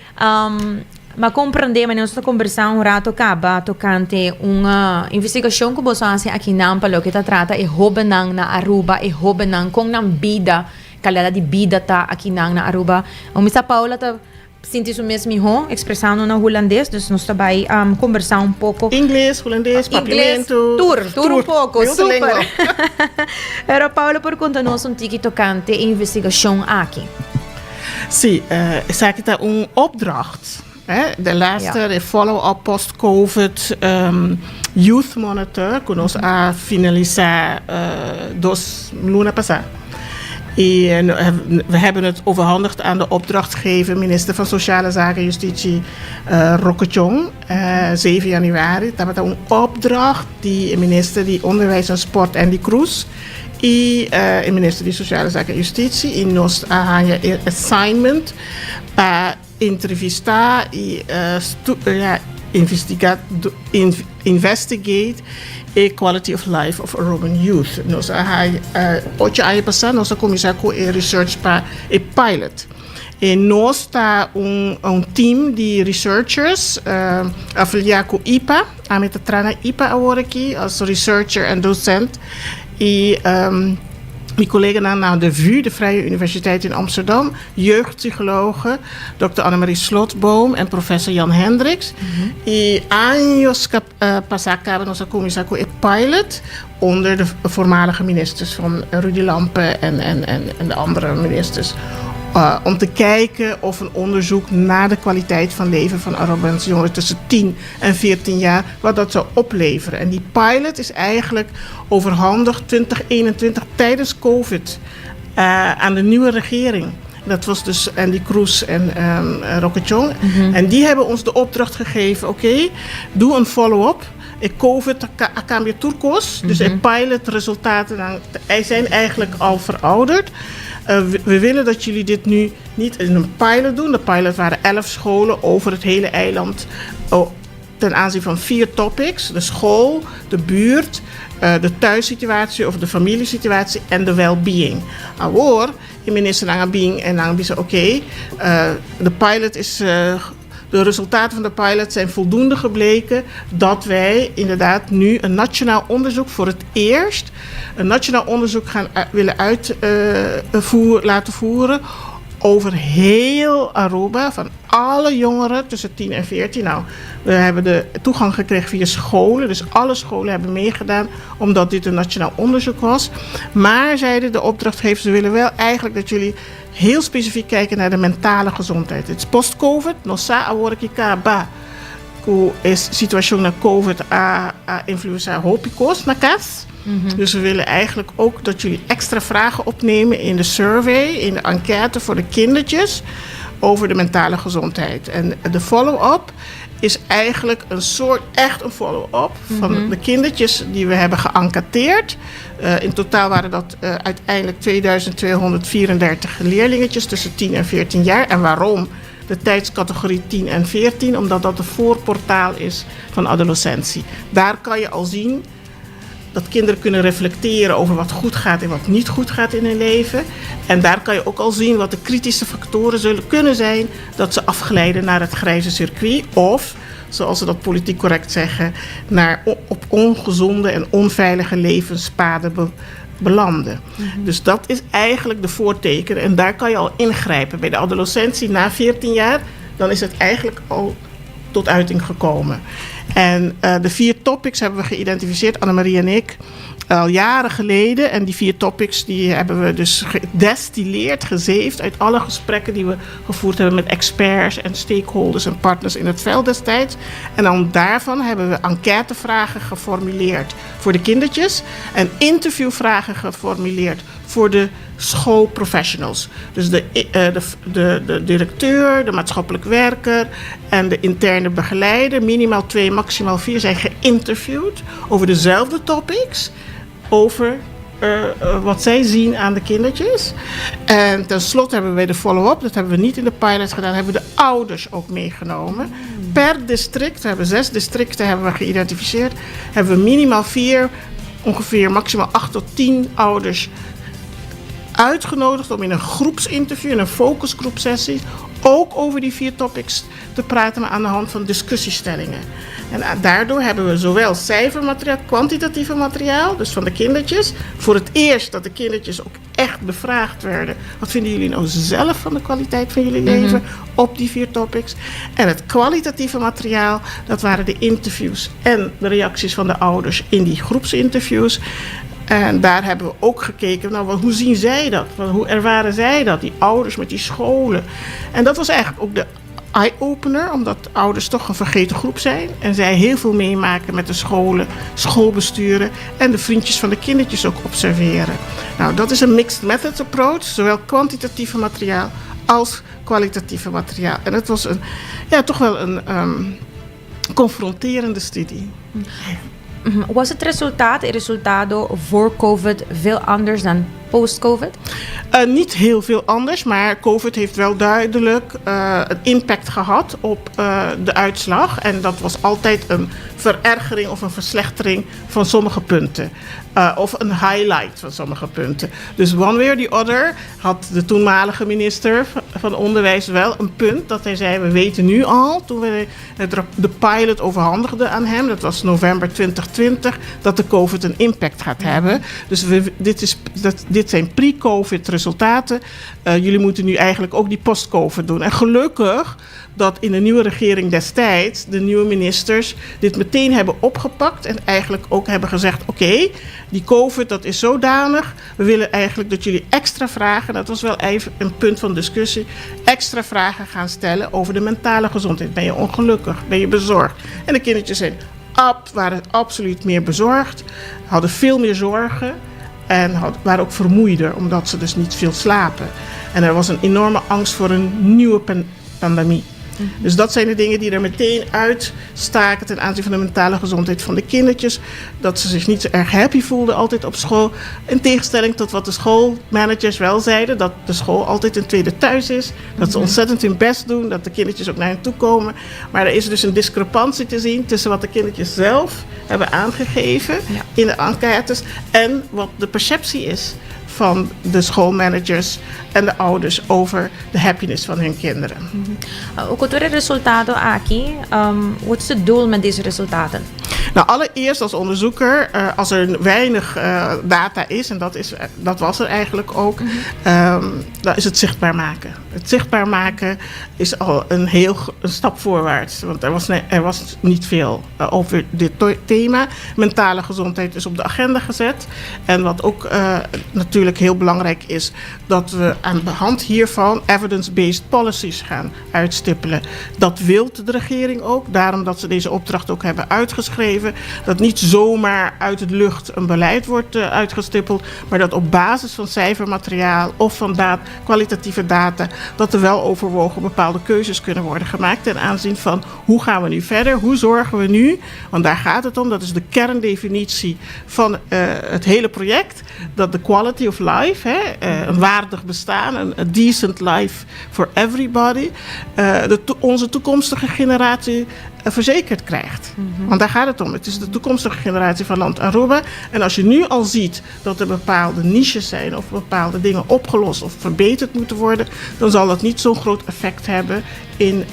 M'a comprende, manera nos ta conversa un rato caba tocante un investigacion cu boso a haci akinan pa loke ta trata e hobennan na Aruba, e hobennan con nan bida, calidad di bida ta akinan na Aruba. Mi sa Paula ta sinti su mes miho expresando na Hulandes, dus nos ta bay conversa un poco. Ingles, Hulandes, Papiamento. Tur, tur un poco, super. Pero Paula por conta nos un tiki tocante e investigacion aki. Sí, esaki ta un opdracht. De laatste, de follow-up post-COVID Youth Monitor, ku nos a finalisá dos luna pasá. I we hebben het overhandigd aan de opdrachtgever, minister van Sociale Zaken en Justitie, Rocco Tjong, 7 januari. Tabata un opdracht di e minister di Onderwijs en Sport, Endy Croes, i e minister di Sociale Zaken en Justitie. I nos a haña e assignment pa entrevistá i ja, investiga, investigate e quality of life of Aruban youth. Nos a haña, ocho aña pasá nos a kuminsá ku e research pa e pilot. E nos ta un team di researchers afiliá ku IPA. Ami ta traha na IPA awor aki as researcher en docent. I mi koleganan na de VU, de Vrije Universiteit in Amsterdam, jeugdpsychologe dòkter Annemarie Slotboom en professor Jan Hendriks. I años pasá kaba nos a kuminsá ku e pilot onder de voormalige ministers van Rudy Lampe en de andere ministers. Om te kijken of een onderzoek naar de kwaliteit van leven van Arubaanse jongeren tussen 10 en 14 jaar, wat dat zou opleveren. En die pilot is eigenlijk overhandigd 2021 tijdens COVID aan de nieuwe regering. Dat was dus Endy Croes en Rocco Tjong. En die hebben ons de opdracht gegeven, oké, doe een follow-up. E COVID a kambia tur kos, dus de pilotresultaten dan, zijn eigenlijk al verouderd. We willen dat jullie dit nu niet in een pilot doen. De pilot waren 11 scholen over het hele eiland. Oh, ten aanzien van 4 topics. De school, de buurt, de thuissituatie of de familiesituatie en de well-being. Awor, de minister nan a bin en nan a bisa, oké, de pilot is... De resultaten van de pilot zijn voldoende gebleken dat wij inderdaad nu een nationaal onderzoek voor het eerst, een nationaal onderzoek gaan willen laten voeren over heel Aruba, van alle jongeren tussen 10 en 14. We hebben de toegang gekregen via scholen, dus alle scholen hebben meegedaan, omdat dit een nationaal onderzoek was. Maar, zeiden de opdrachtgevers, ze willen wel eigenlijk dat jullie heel specifiek kijken naar de mentale gezondheid. Het is post-COVID, nos sa awor aki kaba, ku e situashon na COVID a influensa hopi kos na kas. Dus we willen eigenlijk ook dat jullie extra vragen opnemen in de survey, in de enquête voor de kindertjes over de mentale gezondheid. En de follow-up is eigenlijk een soort, echt een follow-up van de kindertjes die we hebben geënquêteerd. In totaal waren dat uiteindelijk 2234 leerlingetjes tussen 10 en 14 jaar. En waarom de tijdscategorie 10 en 14? Omdat dat de voorportaal is van adolescentie. Daar kan je al zien dat kinderen kunnen reflecteren over wat goed gaat en wat niet goed gaat in hun leven. En daar kan je ook al zien wat de kritische factoren zullen kunnen zijn dat ze afglijden naar het grijze circuit of, zoals ze dat politiek correct zeggen, naar op ongezonde en onveilige levenspaden belanden. Dus dat is eigenlijk de voorteken en daar kan je al ingrijpen. Bij de adolescentie na 14 jaar, dan is het eigenlijk al tot uiting gekomen. En de 4 topics hebben we geïdentificeerd, Annemarie en ik, al jaren geleden. En die 4 topics die hebben we dus gedestilleerd, gezeefd uit alle gesprekken die we gevoerd hebben met experts en stakeholders en partners in het veld destijds. En dan daarvan hebben we enquêtevragen geformuleerd voor de kindertjes en interviewvragen geformuleerd voor de schoolprofessionals. Dus de directeur, de maatschappelijk werker en de interne begeleider, minimaal 2, maximaal 4, zijn geïnterviewd over dezelfde topics, over wat zij zien aan de kindertjes. En tenslotte hebben wij de follow-up, dat hebben we niet in de pilot gedaan, hebben we de ouders ook meegenomen. Per district, we hebben 6 districten hebben we geïdentificeerd, hebben we minimaal 4, ongeveer maximaal 8 tot 10 ouders uitgenodigd om in een groepsinterview, in een focusgroepsessie, ook over die 4 topics te praten, maar aan de hand van discussiestellingen. En daardoor hebben we zowel cijfermateriaal, kwantitatieve materiaal, dus van de kindertjes. Voor het eerst dat de kindertjes ook echt bevraagd werden. Wat vinden jullie nou zelf van de kwaliteit van jullie leven op die 4 topics? En het kwalitatieve materiaal, dat waren de interviews en de reacties van de ouders in die groepsinterviews. En daar hebben we ook gekeken, hoe zien zij dat? Hoe ervaren zij dat, die ouders met die scholen? En dat was eigenlijk ook de eye-opener, omdat ouders toch een vergeten groep zijn. En zij heel veel meemaken met de scholen, schoolbesturen en de vriendjes van de kindertjes ook observeren. Nou, dat is een mixed methods approach, zowel kwantitatieve materiaal als kwalitatieve materiaal. En het was een, ja, toch wel een confronterende studie. Was het resultaat, het resultado voor COVID veel anders dan post-COVID? Niet heel veel anders, maar COVID heeft wel duidelijk een impact gehad op de uitslag. En dat was altijd een verergering of een verslechtering van sommige punten. Of een highlight van sommige punten. Dus one way or the other had de toenmalige minister van Onderwijs wel een punt. Dat hij zei, we weten nu al, toen we de pilot overhandigden aan hem, dat was november 2020, dat de COVID een impact gaat hebben. Dus dit zijn pre-COVID resultaten. Jullie moeten nu eigenlijk ook die post-COVID doen. En gelukkig dat in de nieuwe regering destijds de nieuwe ministers dit meteen hebben opgepakt en eigenlijk ook hebben gezegd: oké, die COVID, dat is zodanig. We willen eigenlijk dat jullie extra vragen, dat was wel even een punt van discussie, extra vragen gaan stellen over de mentale gezondheid. Ben je ongelukkig? Ben je bezorgd? En de kindertjes waren absoluut meer bezorgd, hadden veel meer zorgen. En waren ook vermoeider, omdat ze dus niet veel slapen. En er was een enorme angst voor een nieuwe pandemie. Dus dat zijn de dingen die er meteen uitstaken ten aanzien van de mentale gezondheid van de kindertjes. Dat ze zich niet zo erg happy voelden altijd op school. In tegenstelling tot wat de schoolmanagers wel zeiden, dat de school altijd een tweede thuis is. Dat ze ontzettend hun best doen, dat de kindertjes ook naar hen toe komen. Maar er is dus een discrepantie te zien tussen wat de kindertjes zelf hebben aangegeven in de enquêtes en wat de perceptie is van de schoolmanagers en de ouders over de happiness van hun kinderen. Cu e resultado aki, wat is het doel met deze resultaten? Nou, allereerst als onderzoeker, als er weinig data is, en dat was er eigenlijk ook, dan is het zichtbaar maken. Het zichtbaar maken is al een stap voorwaarts, want er was niet veel over dit thema. Mentale gezondheid is op de agenda gezet. En wat ook natuurlijk heel belangrijk is, dat we aan de hand hiervan evidence-based policies gaan uitstippelen. Dat wilt de regering ook, daarom dat ze deze opdracht ook hebben uitgeschreven. Dat niet zomaar uit het lucht een beleid wordt uitgestippeld, maar dat op basis van cijfermateriaal of van kwalitatieve data, dat er wel overwogen bepaalde keuzes kunnen worden gemaakt ten aanzien van hoe gaan we nu verder, hoe zorgen we nu, want daar gaat het om, dat is de kerndefinitie van het hele project, dat de quality of life, hè, een waardig bestaan, een decent life for everybody, onze toekomstige generatie verzekerd krijgt. Want daar gaat het om. Het is de toekomstige generatie van land Aruba. En als je nu al ziet dat er bepaalde niches zijn of bepaalde dingen opgelost of verbeterd moeten worden, dan zal dat niet zo'n groot effect hebben in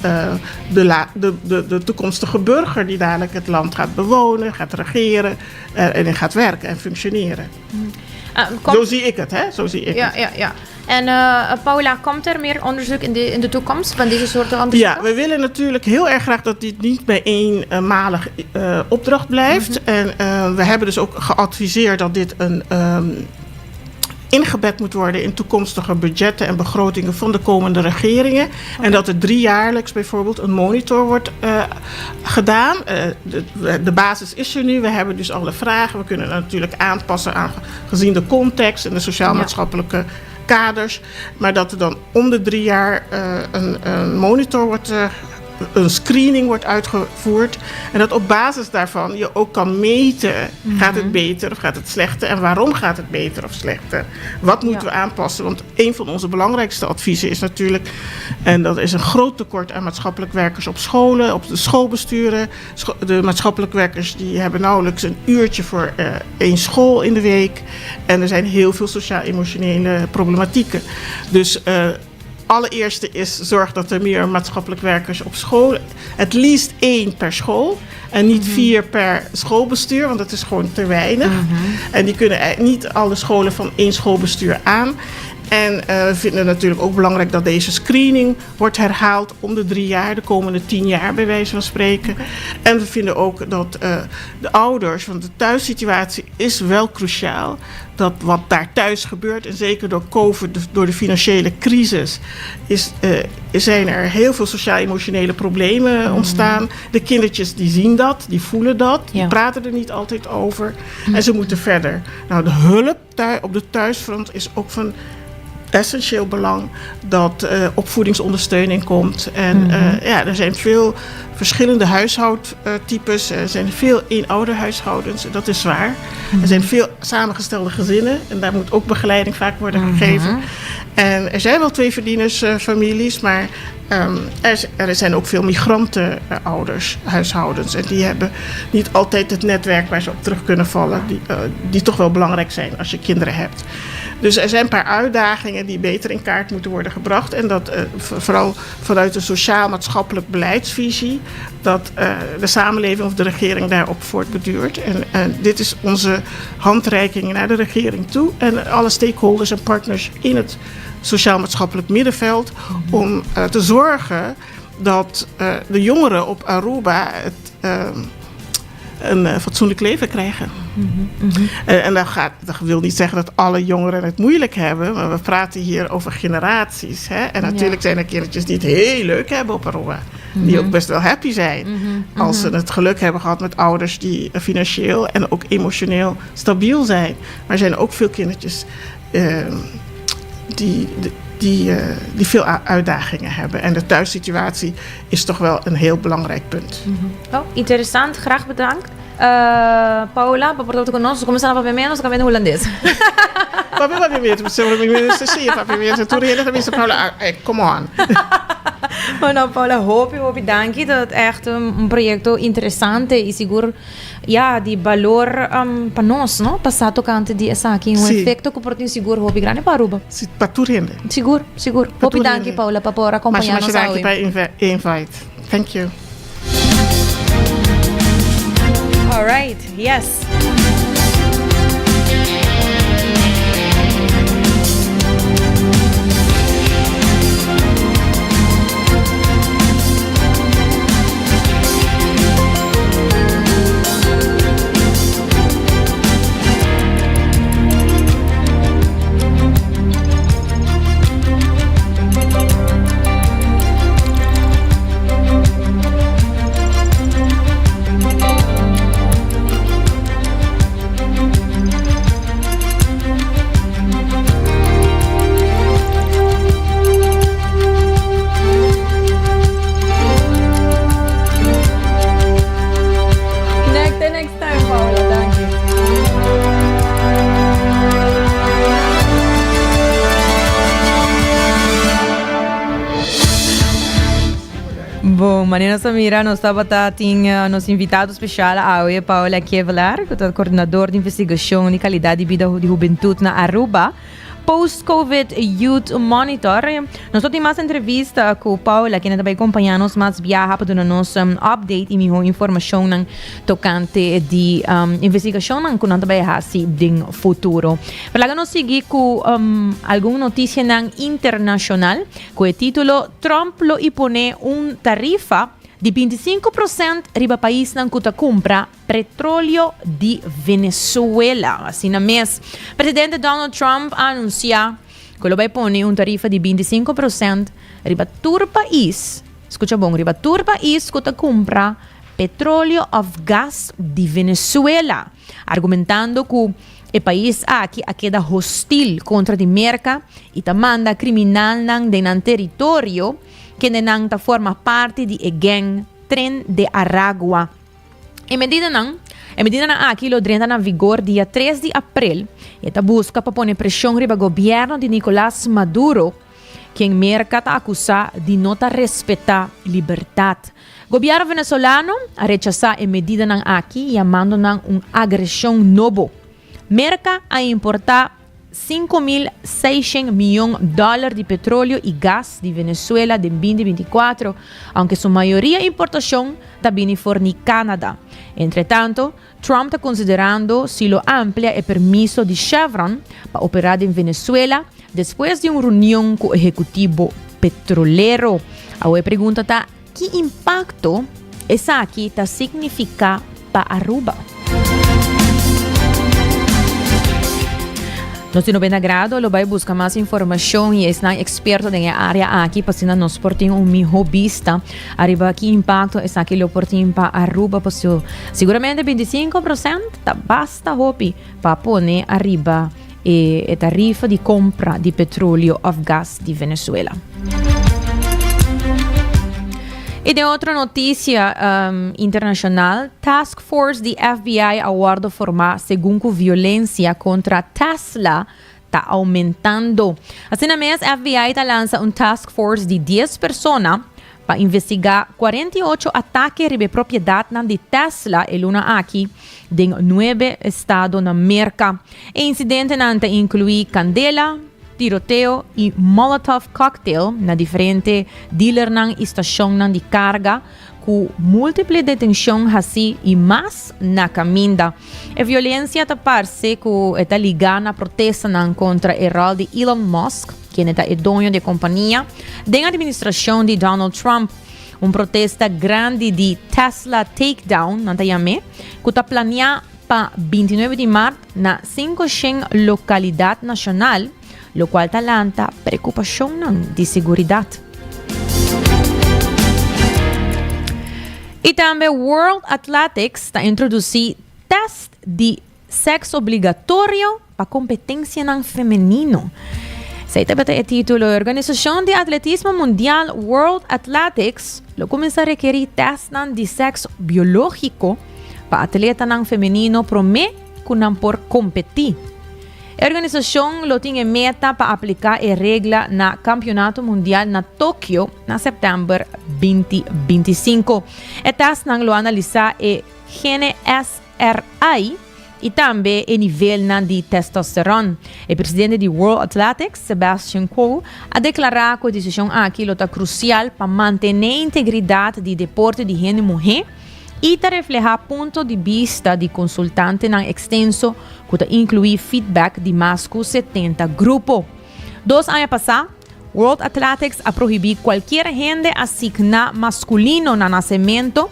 de toekomstige burger die dadelijk het land gaat bewonen, gaat regeren en gaat werken en functioneren. Zo zie ik het, hè? Zo zie ik het. Ja. En Paula, komt er meer onderzoek in de toekomst van deze soorten onderzoeken? Ja, we willen natuurlijk heel erg graag dat dit niet bij eenmalig opdracht blijft. En we hebben dus ook geadviseerd dat dit een ingebed moet worden in toekomstige budgetten en begrotingen van de komende regeringen. En dat er driejaarlijks bijvoorbeeld een monitor wordt gedaan. De basis is er nu. We hebben dus alle vragen. We kunnen het natuurlijk aanpassen gezien de context en de sociaal-maatschappelijke kaders. Maar dat er dan om de 3 jaar een monitor wordt een screening wordt uitgevoerd. En dat op basis daarvan je ook kan meten: gaat het beter of gaat het slechter? En waarom gaat het beter of slechter? Wat moeten we aanpassen? Want een van onze belangrijkste adviezen is natuurlijk, en dat is een groot tekort aan maatschappelijk werkers op scholen, op de schoolbesturen. De maatschappelijk werkers die hebben nauwelijks een uurtje voor één school in de week. En er zijn heel veel sociaal-emotionele problematieken. Dus allereerste is zorg dat er meer maatschappelijk werkers op school, at least één per school en niet vier per schoolbestuur, want dat is gewoon te weinig. En die kunnen niet alle scholen van één schoolbestuur aan. En we vinden het natuurlijk ook belangrijk dat deze screening wordt herhaald om de drie jaar, de komende tien jaar bij wijze van spreken. En we vinden ook dat de ouders, want de thuissituatie is wel cruciaal, dat wat daar thuis gebeurt, en zeker door COVID, door de financiële crisis, is, zijn er heel veel sociaal-emotionele problemen ontstaan. De kindertjes die zien dat, die voelen dat, die praten er niet altijd over. En ze moeten verder. Nou, de hulp daar op de thuisfront is ook van essentieel belang dat uh, opvoedingsondersteuning komt. En mm -hmm. uh, ja, er zijn veel verschillende huishoudtypes. Er zijn veel eenouderhuishoudens en dat is zwaar. Mm -hmm. Er zijn veel samengestelde gezinnen en daar moet ook begeleiding vaak worden mm -hmm. gegeven. En er zijn wel twee verdienersfamilies, maar um, er, er zijn ook veel migrantenouders, huishoudens. En die hebben niet altijd het netwerk waar ze op terug kunnen vallen, die, uh, die toch wel belangrijk zijn als je kinderen hebt. Dus er zijn een paar uitdagingen die beter in kaart moeten worden gebracht. En dat uh, vooral vanuit een sociaal-maatschappelijk beleidsvisie, dat uh, de samenleving of de regering daarop voortbeduurt. En, en dit is onze handreiking naar de regering toe en alle stakeholders en partners in het sociaal-maatschappelijk middenveld om uh, te zorgen dat uh, de jongeren op Aruba het, uh, een fatsoenlijk leven krijgen. Mm -hmm. En dat, gaat, dat wil niet zeggen dat alle jongeren het moeilijk hebben, maar we praten hier over generaties. Hè? En natuurlijk ja. zijn er kindertjes die het heel leuk hebben op Aruba. Mm -hmm. Die ook best wel happy zijn. Mm -hmm. Als ze het geluk hebben gehad met ouders die financieel en ook emotioneel stabiel zijn. Maar er zijn ook veel kindertjes uh, die, die, uh, die veel uitdagingen hebben. En de thuissituatie is toch wel een heel belangrijk punt. Mm -hmm. Oh, interessant, graag bedankt. Uh, Paula, pa por ku nos, kuminsá papiamentu, nos kambia hulandes. Papia papiamentu, sí, papiamentu. Tur hende ta bisa Paula, come on. Bueno, Paula, hopi, hopi danki. Dat echt un, un proyekto interesante i sigur ja, di balor um, pa nos, no? Pa sa tokante di esaki. Un sí. efekto ku por tin sigur hopi grandi pa Aruba. Sí, pa tur hende. Sigur, sigur. Pa hopi danki, Paula, pa por akompañá nos awe. Masha danki pa invite. Thank you. All right, yes. Next time, Paula. Dank je. Bon, manera nos a mira, nos tabata tin eh, nos invitado special awe, Paula Kevelaar, ku ta coordinador di investigacion di calidad di bida di hubentud na Aruba. Post-COVID Youth Monitor. Nos lo tin mas entrevista ku Paula, kende ta bai kompañá nos mas biaha pa duna nos um, update i mihó informashonnan tokante di um, investigashonnan ku nan ta bai hasi den futuro. Pero laga nos sigui ku um, algun notisianan internashonal ku e título Trump lo imponé un tarifa di 25% riba paisnan ku ta kumpra petróleo di Venezuela. Asina mes, presidente Donald Trump a anunsiá ku lo bai pone un tarifa di 25% riba tur pais, skucha bon, riba tur pais ku ta kumpra petróleo òf gas di Venezuela, argumentando ku e pais aki a keda hostil kontra di Merka i ta manda kriminalnan den nan teritorio kendenan ta forma parti di e gèng Tren de Aragua. E medidanan E medidanan aki lo drenta na vigor dia tres di aprel i e ta buska pa pone preshon riba gobièrnu di Nicolas Maduro, ken Merka ta akusá di no ta respetá libertat. Gobièrnu venezolano a rechasá e medidanan aki yamando nan un agreshon nobo. Merka a importá. 5.600 miyon dòler di petroleo i gas di Venezuela den 2024, aunke su mayoria importashon ta bini for di Canada. Entretanto, Trump ta konsiderando si lo amplia e permiso di Chevron pa operá den Venezuela despues di un reunion ku ehekutivo petrolero. Awe e pregunta ta ki impakto esaki ta signifiká pa Aruba. Nos di 90 Grado lo bai buska mas informashon i esnan eksperto den e área aki pa asina nos por tin un mihó bista Ariba ki impacto esaki lo por tin pa Aruba paso siguramente 25% ta basta hopi pa pone ariba e, e tarifa di compra di petroleo of gas di Venezuela. Y den otro noticia um, internacional, Task Force di FBI a wordo forma segun cu violencia contra Tesla ta aumentando. Asina mes, FBI ta lansa un task force di dies persona pa investigá 48 atake riba e propiedatnan di Tesla e luna aki den nuebe estado na Merka. E insidentenan ta inkluí kandela, tiroteo i molotov cocktail na diferente dealernan i stashonnan di karga Ku múltiple detenshon hasí i mas na kaminda. E violensia ta parse ku e ta ligá na protestanan kontra e ròl di Elon Musk, kende ta e doño di e kompania, den administrashon di Donald Trump. Un protesta grandi di Tesla Takedown, nan ta yam'é, ku ta planiá pa 29 di mart na 500 lokalidat nashonal, lokual ta lanta preokupashonnan di seguridat. I tambe World Athletics ta introdusí tèst di sèks obligatorio pa kompetensianan femenino. Esei tabata e título. E organisashon di atletismo mundial World Athletics lo kuminsá rekerí tèstnan di sèks biológiko pa atletanan femenino promé ku nan por kompetí. E organisashon lo tin e meta pa apliká e regla na Kampionato Mundial na Tokio na sèptèmber 2025. E tèstnan lo analisá e gene SRI i tambe e nivelnan di testosteron. E presidente di World Athletics, Sebastian Coe, a deklará ku e desishon aki lo ta krusial pa mantené integridat di deporte di hende muhé i ta reflehá punto di bista di konsultantenan ekstenso ku ta inkluí feedback di mas ku 70 grupo. Dos aña pasá, World Athletics a prohibí kualkier hende asigná maskulino na nasementu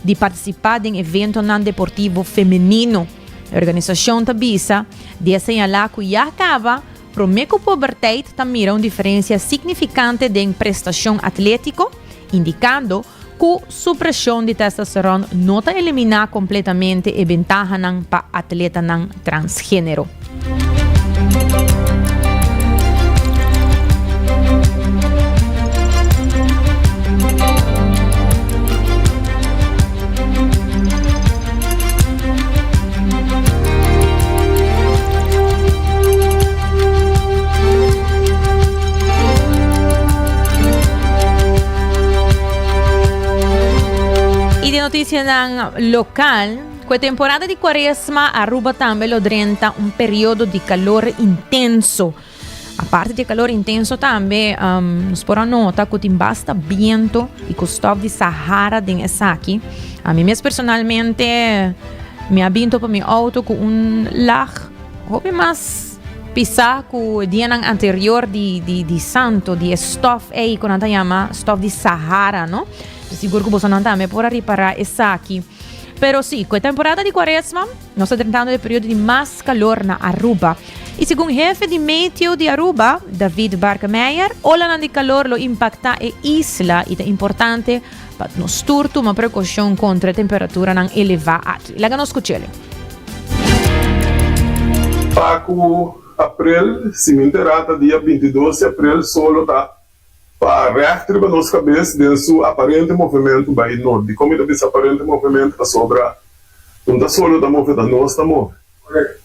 di partisipá den eventonan deportivo femenino. E organisashon ta bisa di a señalá ku ya kaba promé ku puberteit ta mira un diferensia signifikante den prestashon atlétiko, indikando Ku supreshon di testosteron no ta eliminá kompletamente e bentahanan pa atletanan transgénero. Y den noticianan local, cu e temporada di cuaresma, Aruba tambe lo drenta un periodo di calor intenso. Aparte di calor intenso tambe, um, nos por a nota cu tin basta biento y cu stof di Sahara den esaki. A mi mes personalmente, mi a binto pa mi auto cu un lag hopi mas Pisá ku e dianan anterior di di di santo, di e stòf ei ku nan ta yama stòf di Sahara, no? Sigur ku bosonan tambe por a ripará esaki. Pero sí, ku e temporada di kuaresma, nos ta drentando e periodo di mas kalor na Aruba. I segun hefe di meteo di Aruba, David Barkemeyer, olanan di kalor lo impaktá e isla i ta importante pa nos tur tuma prekoushon kontra e temperaturanan elevá aki. Laga nos skuch'el. Pa ku aprel, si mi enterá ta dia 22 di aprel, solo ta pa règt riba nos kabes den su aparente movementu bai nort. Dikon mi ta bisa aparente movementu? Pasobra un ta solo ta move, ta nos ta move.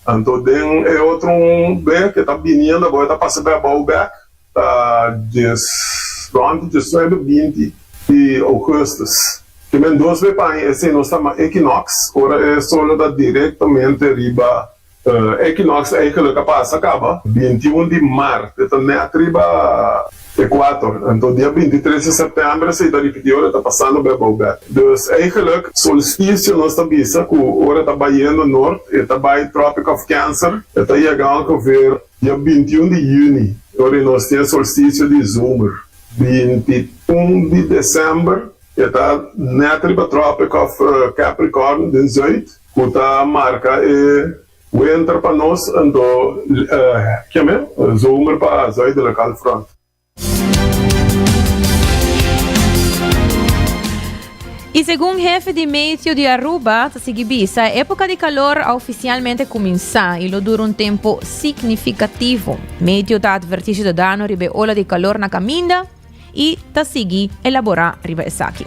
Anto den e otro un be ke ta biniendo abou e ta pasa bai abou bèk. Ta djes rond di diesnuebe 20 di augustus. Ke men dos be paña esei nos ta ma equinox, ora e solo ta directamente riba. Equinox eigenlijk a pasa caba 21 di maart, e ta net riba equator, anto dia 23 di september esey ta ripiti ora e ta pasando bij bou bek. Dus eigenlijk solsticio nos ta bisa cu ora e ta bayendo noord e ta bay Tropic of Cancer, e ta yega ongeveer dia 21 di juni ora nos tin e solsticio di zomer. 21 di december e ta net riba Tropic of Capricorn den zuid. Ku ta marka e winter pa nos anto kiame zomer pa zuidelijk halfrond. Y segun hefe di Meteo di Aruba ta sigui bisa, e epoca di calor a oficialmente cuminsa y lo dura un tempo significativo. Meteo ta adverti ciudadano riba e ola di calor na caminda. y ta sigui elabora riba esaki.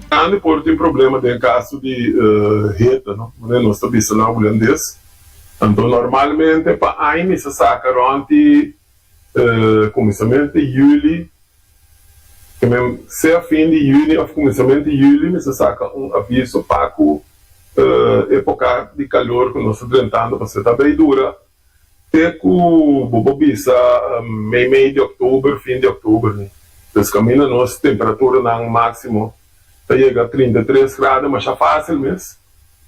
Grandi por tin problema den caso di hitte, no? Manera nos ta bisa na Hulandes. Anto normalmente pa aña mi sa saca rond di cuminsamentu di juli Sea fin di juni of kuminsamentu di juli mester saka un aviso pa ku epoka di kalor ku nos ta drentando pasobra ta bay dura te ku bo por bisa mei mei di oktober, fin di oktober ni. Dus kaminda nos temperaturanan máksimo ta yega 33 grado masha fásil mes,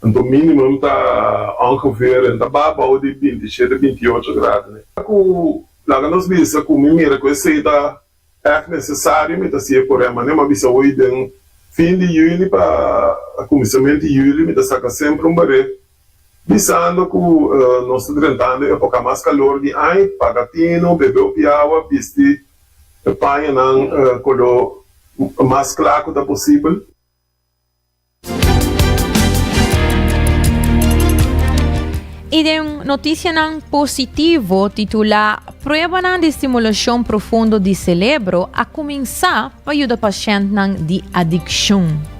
anto minimum ta ongeveer en ta ba bou di 27, 28 grado ni. Ku laga nos bisa ku mi mira ku esei ta Ègt nesesario mi ta si'e por e manera. Mi a bisa hoy den fin di yüli pa kuminsamentu di yüli mi ta saka semper un baré bisando ku nos ta drentando e epoka mas kalor di aña, paga tino, bebe hopi awa, bisti e pañanan koló mas kla ku ta posibel. Y den noticianan positivo titula Pruebanan di stimulacion profundo di celebro a cuminsa pa yuda pashentnan di adiccion.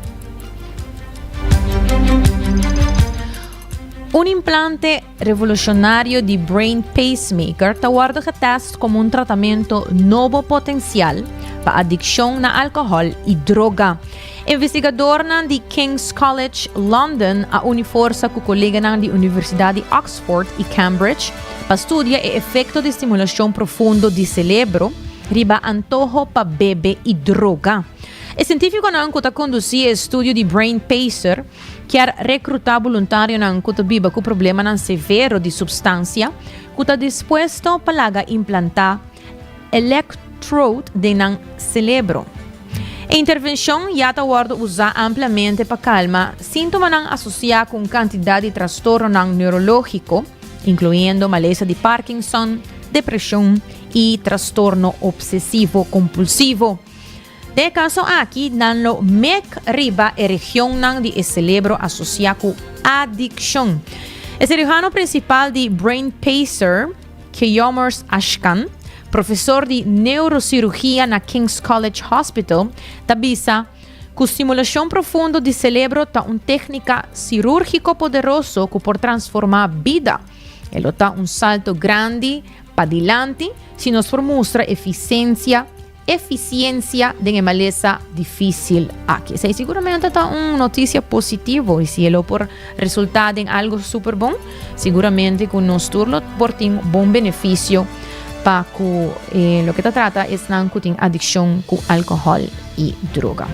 Un implante revolucionario di brain pacemaker ta wordo getest como un tratamento nobo potencial pa adiccion na alcohol y droga. Investigadornan di King's College London a uni forsa ku koleganan di Universidat di Oxford i Cambridge pa studia e efekto di stimulashon profundo di selebro riba antoho pa bebe i droga. E sientífikonan ku ta kondusí e estudio di Brain Pacer kier rekrutá boluntarionan ku ta biba ku problemanan severo di supstansia ku ta dispuesto pa laga implantá elektrode den nan selebro. E intervenshon ya ta wòrdu usá ampliamente pa kalma síntomanan asosiá ku un kantidat di trastornonan neurológiko, inkluyendo malesa di Parkinson, depreshon i trastorno opsesivo kompulsivo. Den e kaso aki, nan lo mek riba e regionnan di e selebro asosiá ku adikshon. E siruhano prinsipal di Brain Pacer, Keyomers Ashkan, profesor di neurosirugia na King's College Hospital, ta bisa ku stimulashon profundo di selebro ta un téknika sirúrgiko poderoso ku por transformá bida. E lo ta un salto grandi padilanti si nos por mustra efisensia Eficiencia den e malesa dificil aki. Esey siguramente ta un noticia positivo y si e lo por resulta den algo super bon, siguramente cu nos tur lo por tin bon beneficio pa cu eh, loke ta trata esnan cu tin adiccion cu alcohol y droga.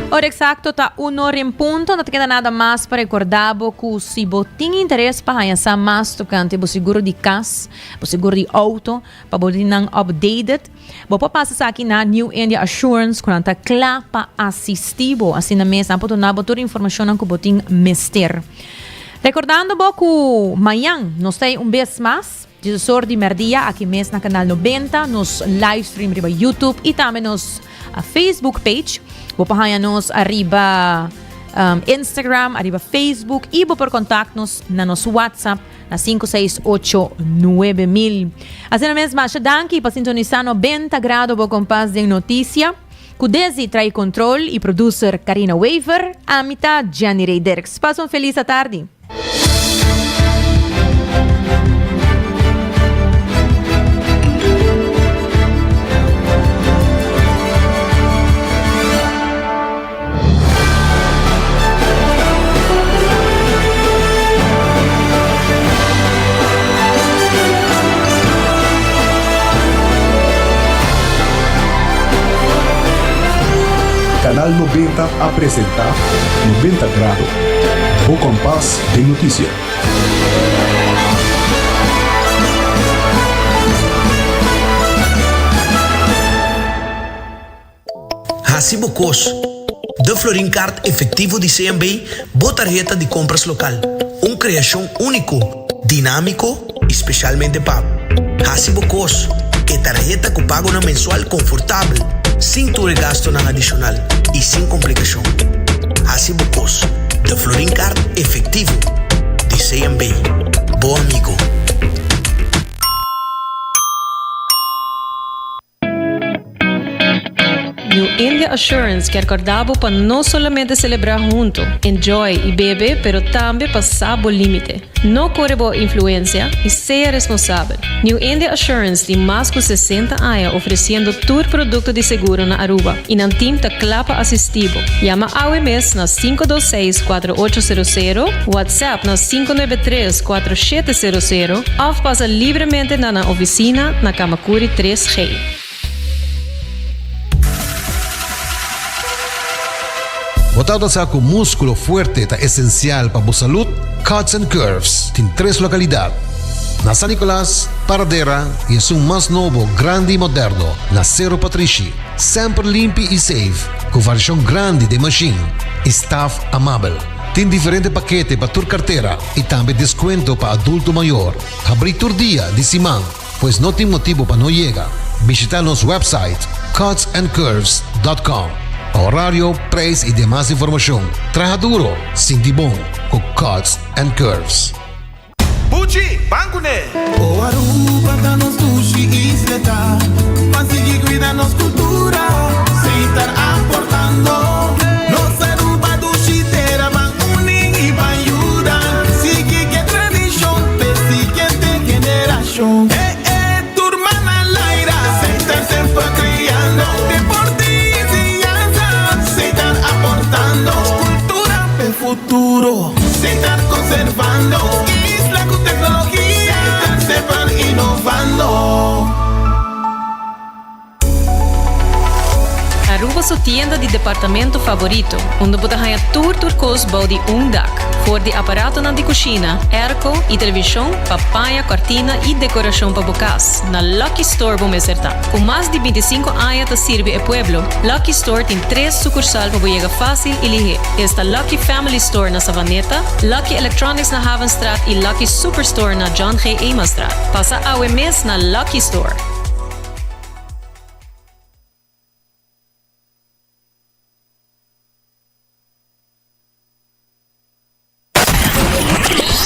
Ora exacto ta un or en punto, no ta keda nada mas pa recorda bo cu si bo tin interes pa haña sa mas tocante bo seguro di cas, bo seguro di auto, pa bo tin nan updated, bo por pasa esaki na New India Assurance cu nan ta cla pa asisti bo. Asina mes nan por duna bo tur informacionnan cu bo tin mester. Recordando bo cu mañan nos ta ei un bes mas. Djesesor di merdia aki mes na Canal 90, nos livestream riba YouTube y tambe nos Facebook page. Bo por haña nos ariba um, Instagram, ariba Facebook y bo por contact nos na nos WhatsApp na 568 9000. Asina mes, masha danki pa sintonisa 90 grado bo kompas den noticia. Ku Desi trae control y producer Karina Wever, ami ta Jenny Ray Dirks. Pasa un feliz atardi. Canal 90 a presenta 90 Grado, bo kompas den notisia. Hasi bo kos. De Florin Card efectivo di CMB, bo tarheta di compras local. Un creacion unico, dinamico y specialmente pa bo. Hasi bo kos. E tarheta cu pagonan mensual confortabel, sin tur e gastonan adicional y sin complicacion. Hasi bo kos. De Florin Card efectivo di CMB. Bo amigo. New India Assurance kier corda bo pa no solamente celebra hunto, enjoy y bebe pero tambe pa sa bo limite. No core bo influencia y sea responsabel. New India Assurance tin mas cu 60 aña ofreciendo tur producto di seguro na Aruba y nan team ta cla pa asisti bo. Yama awe mes na 526 4800, WhatsApp na 593 4700 of pasa libremente na nan oficina na Kamakuri 3G. Bo tabata sa ku múskulo fuerte ta esensial pa bo salud? Cuts and Curves tin tres lokalidat, na San Nicolas, Paradera i esun mas nobo, grandi i moderno na Sero Patrishi. Semper limpi i safe, ku variashon grandi den mashin i staf amabel. Tin diferente pakete pa tur kartera i tambe deskuento pa adulto mayor. Habrí tur dia di siman. Pues no tin motibo pa no yega. Bishita nos website cutsandcurves.com pa horario, prijs y demas informacion. Traha duro, sinti bon cu Cuts and Curves. Buchi, ban kuné! O Aruba ta nos dushi isla ta pa sigui cuida nos cultura Setar aportando nos Aruba dushi tera ban uni y ban yuda sigui ke tradicion p'e siguiente generacion. Eh eh, tur man al aire, Setar semper creando deporte y enseñanza, Setar aportando cultura p'e futuro, Setar conservando isla cu tecnologia, Setar semper innovando. Aruba su tienda di departamento favorito, unda bo ta haña tur tur kos bou di un dak. For di aparatonan di kushina, airco i televishon pa paña, kòrtina i dekorashon pa bo kas, na Lucky Store bo mester ta. Ku mas di bintisinko aña ta sirbi e pueblo, Lucky Store tin tres sukursal pa bo yega fásil i lihé. Esta Lucky Family Store na Savaneta, Lucky Electronics na Havenstraat i Lucky Superstore na John G. Emanstraat. Pasa awe mes na Lucky Store!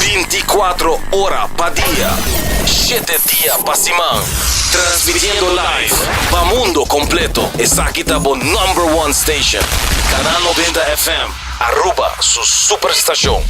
Binticuatro ora pa dia, shete dia pa siman. Transmitiendo live pa mundo completo. Esaki ta bo number one station. Canal 90 FM, Aruba su superstacion.